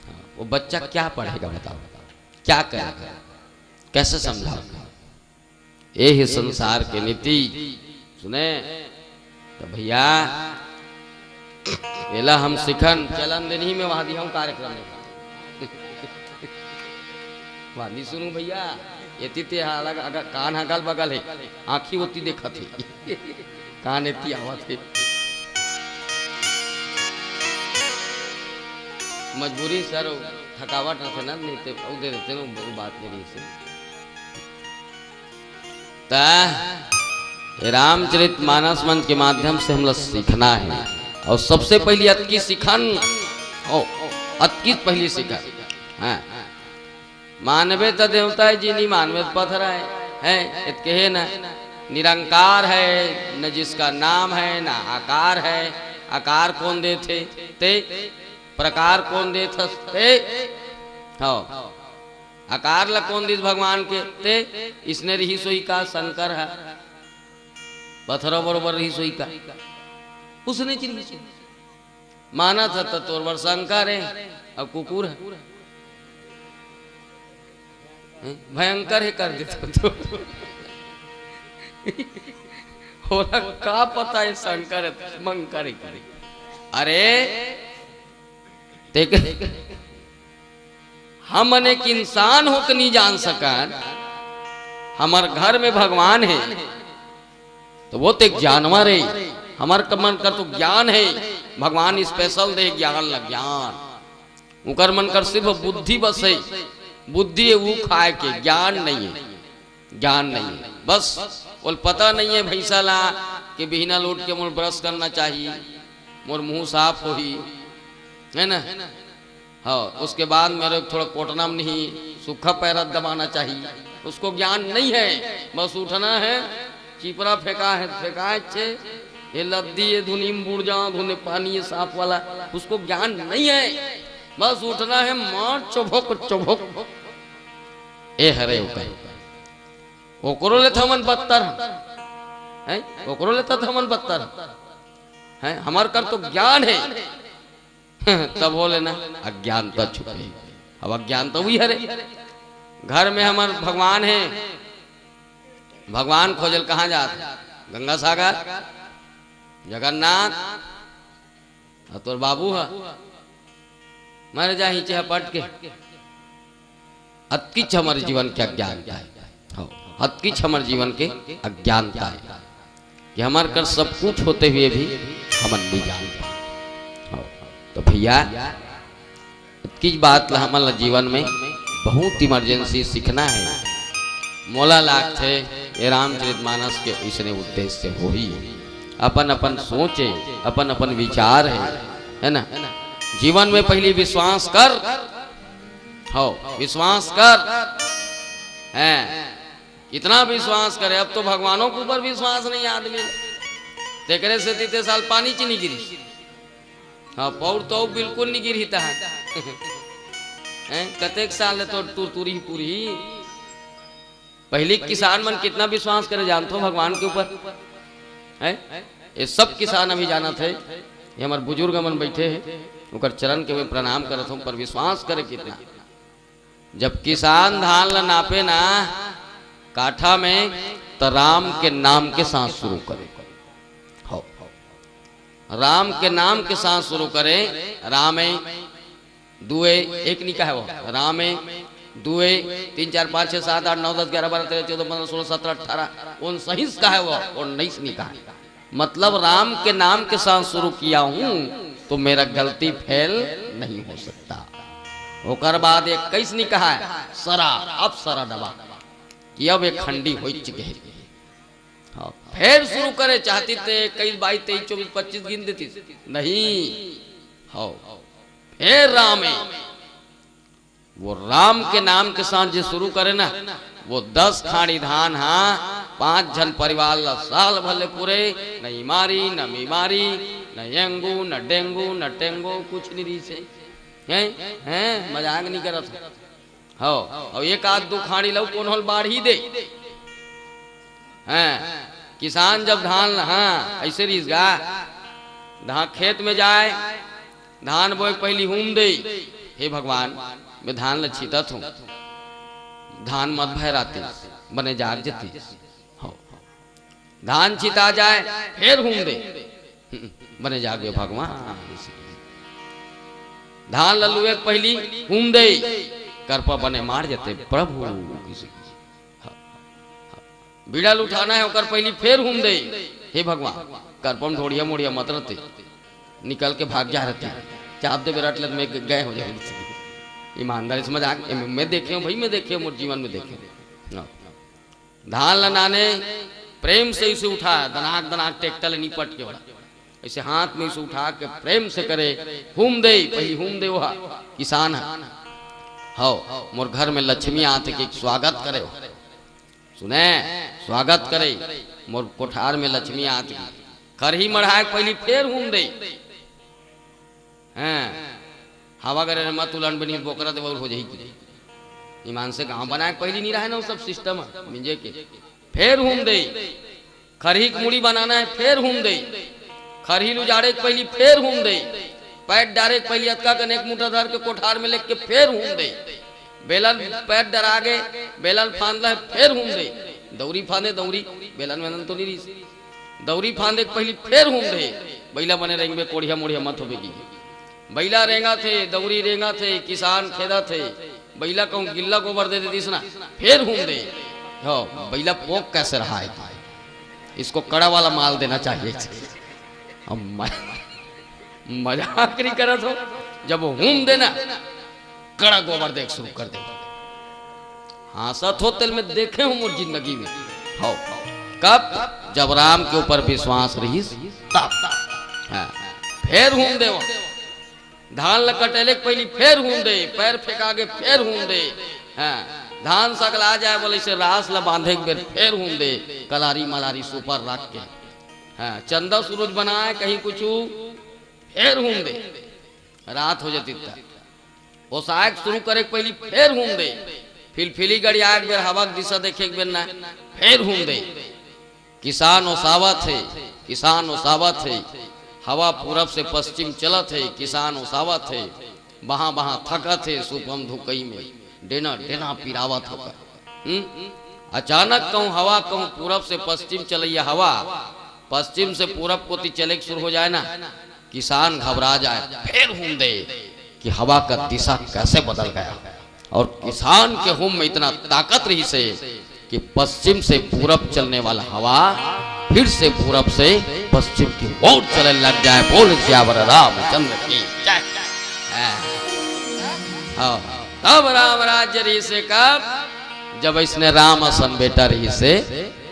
हाँ, वो बच्चा क्या पढ़ेगा बताओ, क्या करेगा, कैसे समझाओ? ये ही संसार के नीति। सुने तो भैया, एला हम सिखन चलन दिन ही में वहां दिया हूं कार्यक्रम में। वहां नहीं सुनू भैया, एती ते हा अलग, अगर कान अगल बगल हे, आंखी ओती देखत हे, कान एती आवत हे। मजबूरी सर, थकावट रथे ना, नहीं ते अउ दे देते ना, वो बात नहीं रही से। त ये रामचरित मानस मंच के माध्यम से हमला सीखना हे, और सबसे पहली अतकी सिखन, ओ, अतकी पहली सिखन, हाँ, मानबे त देवता हे जी, नहीं मानबे त पथरा हे। हैं, एतके हे ना, निरंकार हे, न जिसका नाम हे, न आकार हे। आकार कोन देथे? ते। प्रकार कोन देथस? ते। हव। आकार ला कोन दिस भगवान के? ते। इसने रहिस होही का शंकर ह? पथरा बरोबर रहिस होही का? उसने चीज मानत ह त तोर बर शंकर हे, अब कुकुर हे। हैं? भयंकर हे कर देथे तो। ओला का पता हे शंकर हे, मंकर हे करे। अरे, देख, हमन एक इंसान हो के नहीं जान सकन, हमर घर में भगवान हे, त वो तो एक जानवर हे। हमर क-, मन कर तो ज्ञान हे, भगवान special दे ज्ञान ला, ज्ञान। उकर मन कर सिर्फ बुद्धि बस हे, बुद्धि हे वो खाए के, ज्ञान नहीं हे, ज्ञान नहीं हे। बस, ओला पता नहीं हे भैंसा ला कि बिहना ल उठ के मोर brush करना चाहिए, मोर मुंह साफ होही, है ना? हाँ, उसके बाद मेरे को थोड़ा कोटना में नहीं, सूखा पैरा दबाना चाहिए। उसको ज्ञान नहीं है, बस उठना है, चिपरा फेंका है, फेंका है छे, ये लद्दी, ये धुनी में बूड़ जाओ, धुने पानी, ये साफ वाला, उसको ज्ञान नहीं है। बस उठना है, मार चुभुक, चुभुक। ए हरे ओकर। ओकरो ले थमन बदतर हैं, ओकरो ले त थमन बदतर हैं। हमार कर तो ज्ञान है। तब बोले ना, अज्ञानता छुपे। अब अज्ञानता वही हरे। घर में हमर भगवान हे, भगवान खोजल कहाँ जात? गंगा सागर, जगन्नाथ, अउ तोर बाबू ह मर जाही चहपट के। अतकिच हमर जीवन के अज्ञानता हे। हाँ, अतकिच हमर जीवन के अज्ञानता हे कि हमर कर सब कुछ होते हुए भी हमन नहीं जान पाए। हाँ, तो भैया, अतकिच बात ला हमन ला जीवन में बहुत emergency सीखना हे। मोला लागथे ये रामचरित मानस के इसने उद्देश्य होही। अपन अपन सोच हे, अपन अपन विचार हे, है ना? जीवन में पहली विश्वास कर, हो, विश्वास कर। हैं, कितना विश्वास करे, अब तो भगवानों के ऊपर विश्वास नहीं आदमी ला। तेकरे सेती ते साल पानी च नहीं गिरिस। हाँ, पौर तो बिल्कुल नहीं गिरही तहां। हैं, कतेक साल ले तो तुरतुरी पूरी। पहली किसान मन कितना विश्वास करे जानथो भगवान के ऊपर? हैं? ये सब किसान अभी जानत हे, ये हमर बुजुर्ग मन बैठे हे, ओकर चरण के मैं प्रणाम करत हूँ, पर विश्वास करे कितना। जब किसान धान ला नापे ना काठा में, त राम के नाम के साथ शुरू करे। हो, राम के नाम के साथ शुरू करे। रामे दुए, एक नहीं कहे वो, रामे दुए, तीन, चार, पाँच, छः, सात, आठ, नौ, दस, ग्यारह, बारह, तेरह, चौदह, पन्द्रह, सोलह, सत्रह, अठारह, उनसहिस कहे वो, उन्नीस नहीं कहे। मतलब राम के नाम के साथ शुरू किया हूँ तो मेरा गलती फेल नहीं हो सकता। ओकर बाद इक्कीस नहीं कहा है, सरा, अब सरा दबा कि अब एक खंडी हो चुके हैं। हाँ, फेर शुरू करे चाहती ते इक्कीस, बाईस, तेईस, चौबीस, पच्चीस गिन देती। नहीं, हो, फेर रामे। वो राम के नाम के साथ जे शुरू करे ना, वो दस खाड़ी धान हा, पांच झन परिवार ला साल भर ले पूरे, न इमारी, न बीमारी, न एंगू, न डेंगू, न टेंगू, कुछ नहीं रही से। हैं? हैं? मजाक नहीं करत। हो, अउ एक आध दू खाड़ी लऊ कोनो ल बाढ़ी दे। हैं, किसान जब धान, हाँ, ऐसे रहिस गा, धान खेत में जाए, धान बोए के पहली हूम दे, हे भगवान, मैं धान ल छीतत हूँ, धान मत भय राते, बने जाग जती। हो, धान छिता जाए, फेर हूम दे। हम्म, बने जागे भगवान। धान ल लुए के पहिली हूम दे, करपा बने मार जते प्रभु। बीड़ा ल उठाना हे, ओकर पहिली फेर हूम दे, हे भगवान, करपा म ढोड़िया मोड़िया मत रहते, निकल के भाग जा रहते, चाप दे बेरा ले मैं गए हो जाए। ईमानदारी से मजाक, मैं देखे हूँ भाई, मैं देखे हूँ, मोर जीवन में देखे हूँ। हाँ। धान ल नाने, प्रेम से इसे उठा, दनाक दनाक ट्रैक्टर ले निपट के ओला, ऐसे हाथ में इसे उठा के प्रेम से करे, हूम दे, पहिली हूम दे ओहा, किसान ह। हव, मोर घर में लक्ष्मी आत हे कि स्वागत करे हो। सुने, स्वागत करे, मोर कोठार में लक्ष्मी आत हे कि। खरही मढ़ाए के पहिली फेर हूम दे। हैं, हवा करे मत उलन बनी, बोकरा देवल हो जाही कि। ईमान से गांव बनाए के पहिली नहीं रहे ना वो सब सिस्टम मिंजे के। फेर हूम दे। खरही के मुड़ी बनाना है, फेर हूम दे। खरही ल उजाड़े के पहिली फेर हूम दे। पैर डारे के पहिली अतका कन एक मुठा धर के कोठार में लेके फेर हूम दे। बेलन पैर डरा गे, बेलन फांद ल फेर हूम दे। दौरी फांदे, दौरी, बेलन वेलन तो नहीं रहिस। दौरी फांदे के पहिली फेर हूम दे। बइला बने रेंगबे, कोढ़िया मोढ़िया मत होबे कि। बइला रेंगत हे, दौरी रेंगत हे, किसान खेदत हे। बइला कहूँ गिल्ला गोबर दे देतिस ना, फेर हूम दे। हो, बइला पोक कैसे रहा है? इसको कड़ा वाला माल देना चाहिए। अब म-, मजाक नहीं करत हो, जब हूम देना, कड़ा गोबर दे के शुरू कर दे। हाँसत हो तेल में देखे हूँ मोर जिंदगी में। हो, कब? जब राम के ऊपर विश्वास रहिस, तब। हाँ, फेर हूम देव। धान ल कटेले के पहिली फेर हूम दे, पैर फेंका के फेर हूम दे। हाँ, धान सकला जाए बोले से रास ल बांधे के बेर फेर हूम दे, कलारी मलारी सुपर रख के। हाँ, चंदा सूरज बनाए कहीं कुछ फेर हूम दे, रात हो जाती त। ओसाए के शुरू करे के पहिली फेर हूम दे, फिलफिली गड़ियाए के बेर, हवा के दिशा देखे के बेर ना, फेर हूम दे। किसान ओसावत हे, किसान ओसावत हे, हवा पूरब से पश्चिम चलत हे, किसान ओसावत हे, बहाँ बहाँ थकत हे, सुपम धुकई में डेना डेना पिरावत होकर। हम्म? अचानक कहूँ हवा कहूँ पूरब से पश्चिम चलैया हवा, पश्चिम से पूरब कोती चले के शुरू हो जाए ना, किसान घबरा जाए, फेर हूम दे कि हवा का दिशा कैसे बदल गया। और किसान के हूम में इतना ताकत रहिसे कि पश्चिम से पूरब चलने वाला हवा फिर से पूरब से पश्चिम की ओर चले लग जाए। बोल सियावर रामचंद्र की जय। हाँ। हाँ। तब राम राज्य रहिसे कब? जब इसने राम असन बेटा रहिसे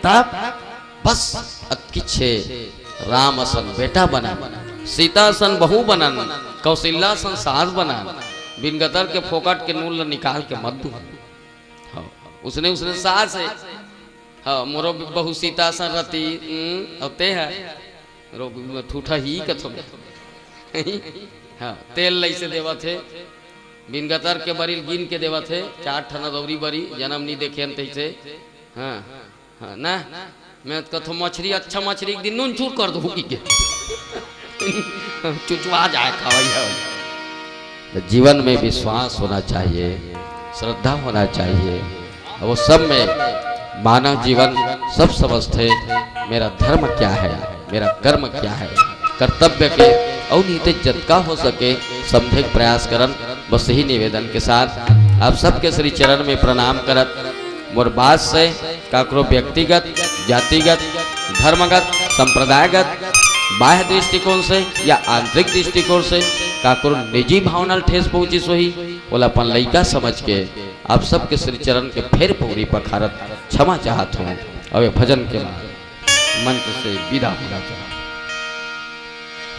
तब। बस अतकिच हे, राम असन बेटा बनन, सीता असन बहू बनन, कौशल्या असन सास बनन, बिन गतर के फोकट के नून ल निकाल के मत दू। हाँ, उसने, उसने सास हे। हाँ, मोरो बहू सीता असन रति, हम्म, अउ ते ह, रो, ठूठा ही कथो। हाँ, तेल लइसे देवत हे, बिन गतर के बरी ल गिन के देवत हे, चार ठना दौरी बरी, जनम नी देखे हन तइसे। हाँ। हाँ, ना, मैं तो कथो मछरी, अच्छा मछरी एक दिन नून चूर कर दो, हुकी के। चुचवा जाए खावई है। तो जीवन में विश्वास होना चाहिए, श्रद्धा होना चाहिए। वो सब में मानव जीवन सब समझते, मेरा धर्म क्या है, मेरा कर्म क्या है, कर्तव्य के अउ नीति जतका हो सके समझे के प्रयास करन। बस यही निवेदन के साथ आप सबके श्री चरण में प्रणाम करत मोर बात से काकरो व्यक्तिगत, जातिगत, धर्मगत, संप्रदायगत, बाह्य दृष्टिकोण से या आंतरिक दृष्टिकोण से काकरो निजी भावना ल ठेस पहुंचिस होही, ओला अपन लइका समझ के आप सबके श्री चरण के फेर पौरी पखारत क्षमा चाहत हूँ। अब ये भजन के बाद मंच से विदा होना चाहत हूँ।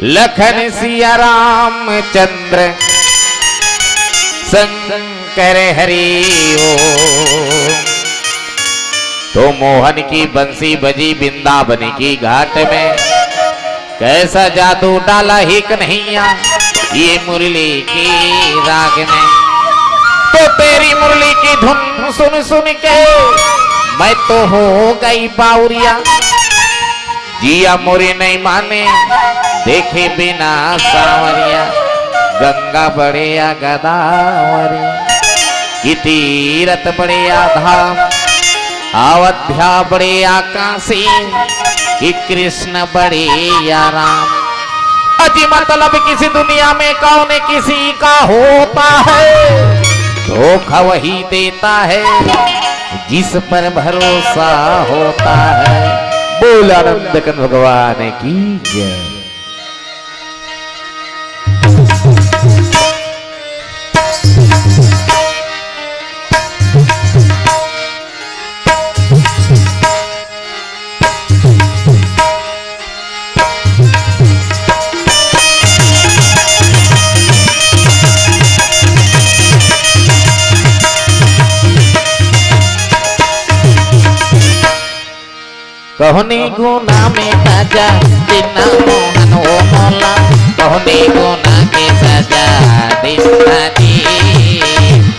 लखन सिया रामचंद्र शंकर हरि ओम। तो मोहन की बंसी बजी वृंदावन की घाट में, कैसा जादू डाला है कन्हैया ये मुरली के राग में। तो तेरी मुरली की धुन सुन सुन के मैं तो हो गई बावरिया। जिया मोरे नहीं माने देखे बिना सांवरिया। गंगा बड़े या गदावरी, कि तीरथ बड़े या धाम, अवध्या बड़े या काशी, कि कृष्ण बड़े या राम। अजी मतलब किसी दुनिया में कौन किसी का होता है, धोखा वही देता है जिस पर भरोसा होता है। बोल आनंद कंद भगवान की जय। कौने गुना में सजा दिना मोहन ओ मोला, कौने गुना के सजा दिना जी।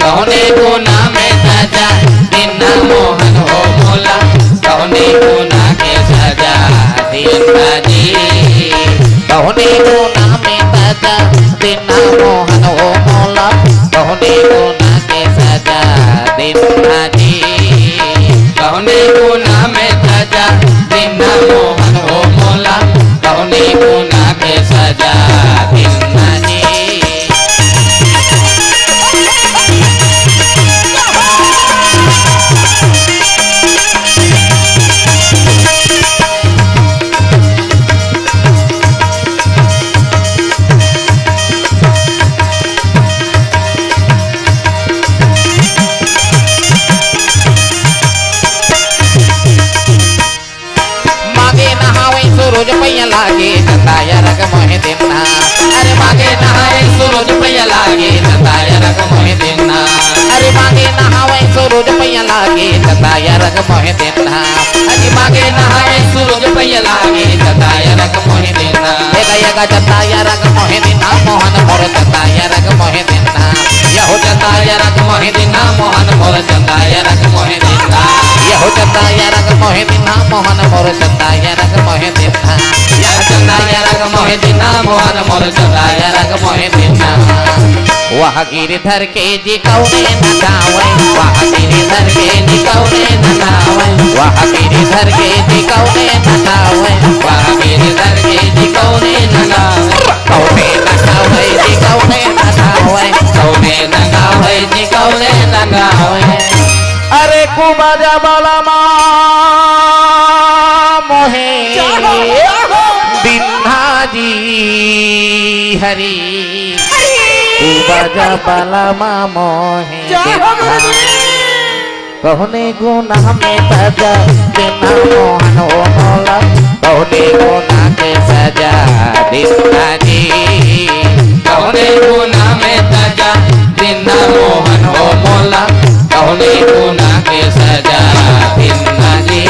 कौने गुना में सजा दिना मोहन ओ मोला, कौने गुना के सजा दिना जी। कौने गुना में सजा दिना मोहन ओ मोला, कौने गुना के सजा दिना जी। कौने गुना में सजा दिना मोहन ओ मोला, कौने गुना के सजा दिना जी। मागे नहावे सूरज पैया लागे, चंदा अरघ मोहे दिना। अरे मागे नहावे सूरज पैया लागे, चंदा अरघ मोहे दिना। अरे मागे नहावे सूरज पैया लागे, चंदा अरघ मोहे दिना। अरे मागे नहावे सूरज पैया लागे, चंदा अरघ मोहे दिना। एगा एगा चंदा अरघ मोहे दिना, मोहन मोर चंदा अरघ मोहे दिना। यहो चंदा अरघ मोहे दिना, मोहन मोर चंदा अरघ मोहे दिना। यहो चंदा अरघ मोहे दिना, मोहन मोर चंदा अरघ मोहे दिना। यह चंदा अरघ मोहे दिना, मोहन मोर चंदा अरघ मोहे दिना। वह गिरधर के जी कौने न गावे, वह गिरधर के जी कौने न गावे, वह गिरधर के जी कौने न गावे, वह गिरधर के जी कौने न गावे। कौने न गावे जी, कौने न गावे, कौने न गावे जी, कौने न गावे। अरे कुबाजा बाला मा मोहे दिन्हा जी हरी। कुबाजा बाला मा मोहे दिन्हा। कौने गुना में सजा दिना मोहन ओ मोला, कौने गुना के सजा दिना जी। कौने गुना में सजा दिना मोहन ओ मोला, कौने गुना के सजा दिना जी।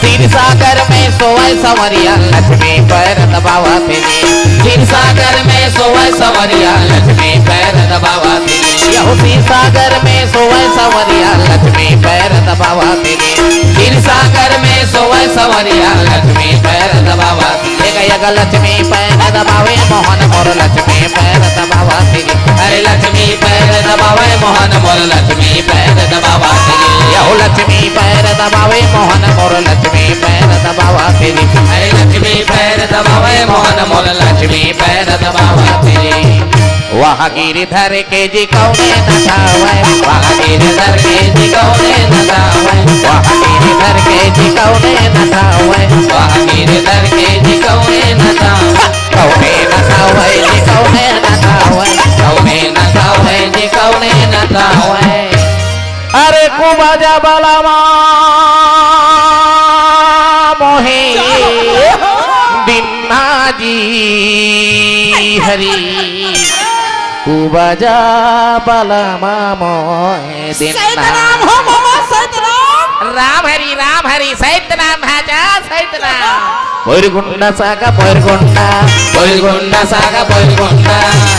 क्षीर सागर में सोवय संवरिया, लक्ष्मी पैर दबावत हे जी। क्षीर सागर में सोवय संवरिया, लक्ष्मी पैर दबावत हे जी। यहो क्षीर सागर में सोवय संवरिया, लक्ष्मी पैर दबावत हे जी। क्षीर सागर में सोवय संवरिया, लक्ष्मी पैर दबावत हे जी। एक एक लक्ष्मी पैर दबावे, मोहन मोर लक्ष्मी पैर दबावत हे जी। अरे लक्ष्मी पैर दबावे, मोहन मोर लक्ष्मी पैर दबावत हे जी। यहो लक्ष्मी पैर दबावे, मोहन मोर लक्ष्मी पैर दबावत हे जी। अरे लक्ष्मी पैर दबावे, मोहन मोर लक्ष्मी पैर दबावत हे जी। वह गिरधर के जी कौने न धावय, वह गिरधर के जी कौने न धावय, वह गिरधर के जी कौने न धावय, वह गिरधर के जी कौने न धावय। कौने न धावय जी, कौने न धावय, कौने न धावय जी, कौने न धावय। अरे कुबाजा बाला मा मोहे दिन्हा जी हरी। कुबाजा बाला मा मोहे दिन्हा। सतनाम हो मामा, सतनाम। राम हरी, राम हरी, सतनाम भाजा, सतनाम। बैरगुंडा सागा बैरगुंडा। बैरगुंडा सागा बैरगुंडा।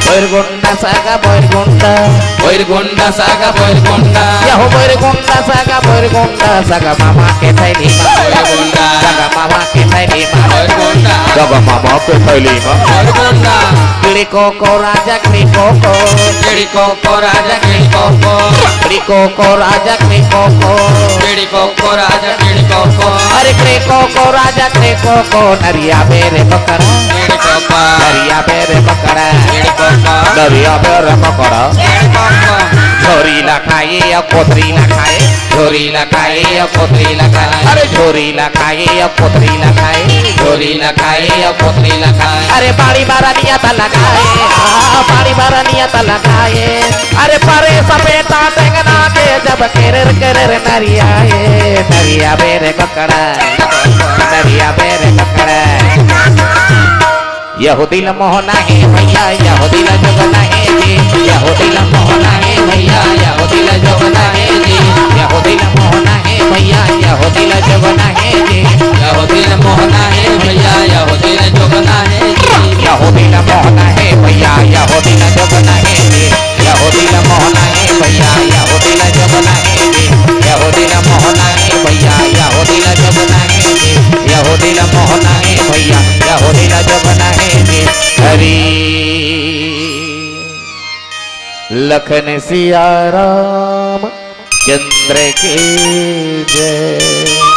बैरगुंडा सागा बैरगुंडा। बैरगुंडा सागा बैरगुंडा। यहो बैरगुंडा सागा बैरगुंडा। सागा मामा के थैली मा। बैरगुंडा। सागा मामा के थैली मा। बैरगुंडा। सागा मामा के थैली मा। बैरगुंडा। किड़ी को को राजा किड़ी को को। किड़ी को को राजा किड़ी को को। किड़ी को को राजा किड़ी को को। किड़ी को को राजा किड़ी को को। अरे किड़ी को को राजा किड़ी को को। नरिया बेरे पकड़ा। किड़ी को को। नरिया बेरे पकड़ा। किड़ी को को। नरिया बेरे पकड़ा। किड़ी को को। झोरी ला खाए या कोथरी ला खाए, झोरी ला खाए या कोथरी ला खाए, अरे झोरी ला खाए या कोथरी ला खाए, झोरी ला खाए या कोथरी ला खाए। अरे बाड़ी बारा नियत लगाए, आ, बाड़ी बारा नियत लगाए। अरे परे सपेटा टेंगना के जब केरेर केरेर नरियाए, नरिया बेरे ककड़ा, नरिया बेरे ककड़ा। यहूदी ल मोहना हे भैया, यहूदी ल जोगना हे जी। यहूदी ल मोहना हे भैया, यहूदी ल जोगना हे जी। यहूदी ल मोहना हे भैया, यहूदी ल जोगना हे जी। यहूदी ल मोहना हे भैया, यहूदी ल जोगना हे जी। यहूदी ल मोहना हे भैया, यहूदी ल जोगना हे जी। यहूदी ल मोहना हे भैया, यहूदी ल जोगना हे जी। यहूदी ल मोहना हे भैया, यहूदी ल जोगना हे जी। यहूदी ल मोहना हे भैया, यहूदी ल जोगना हे जी। हरी लखन सिया राम चंद्र की जय।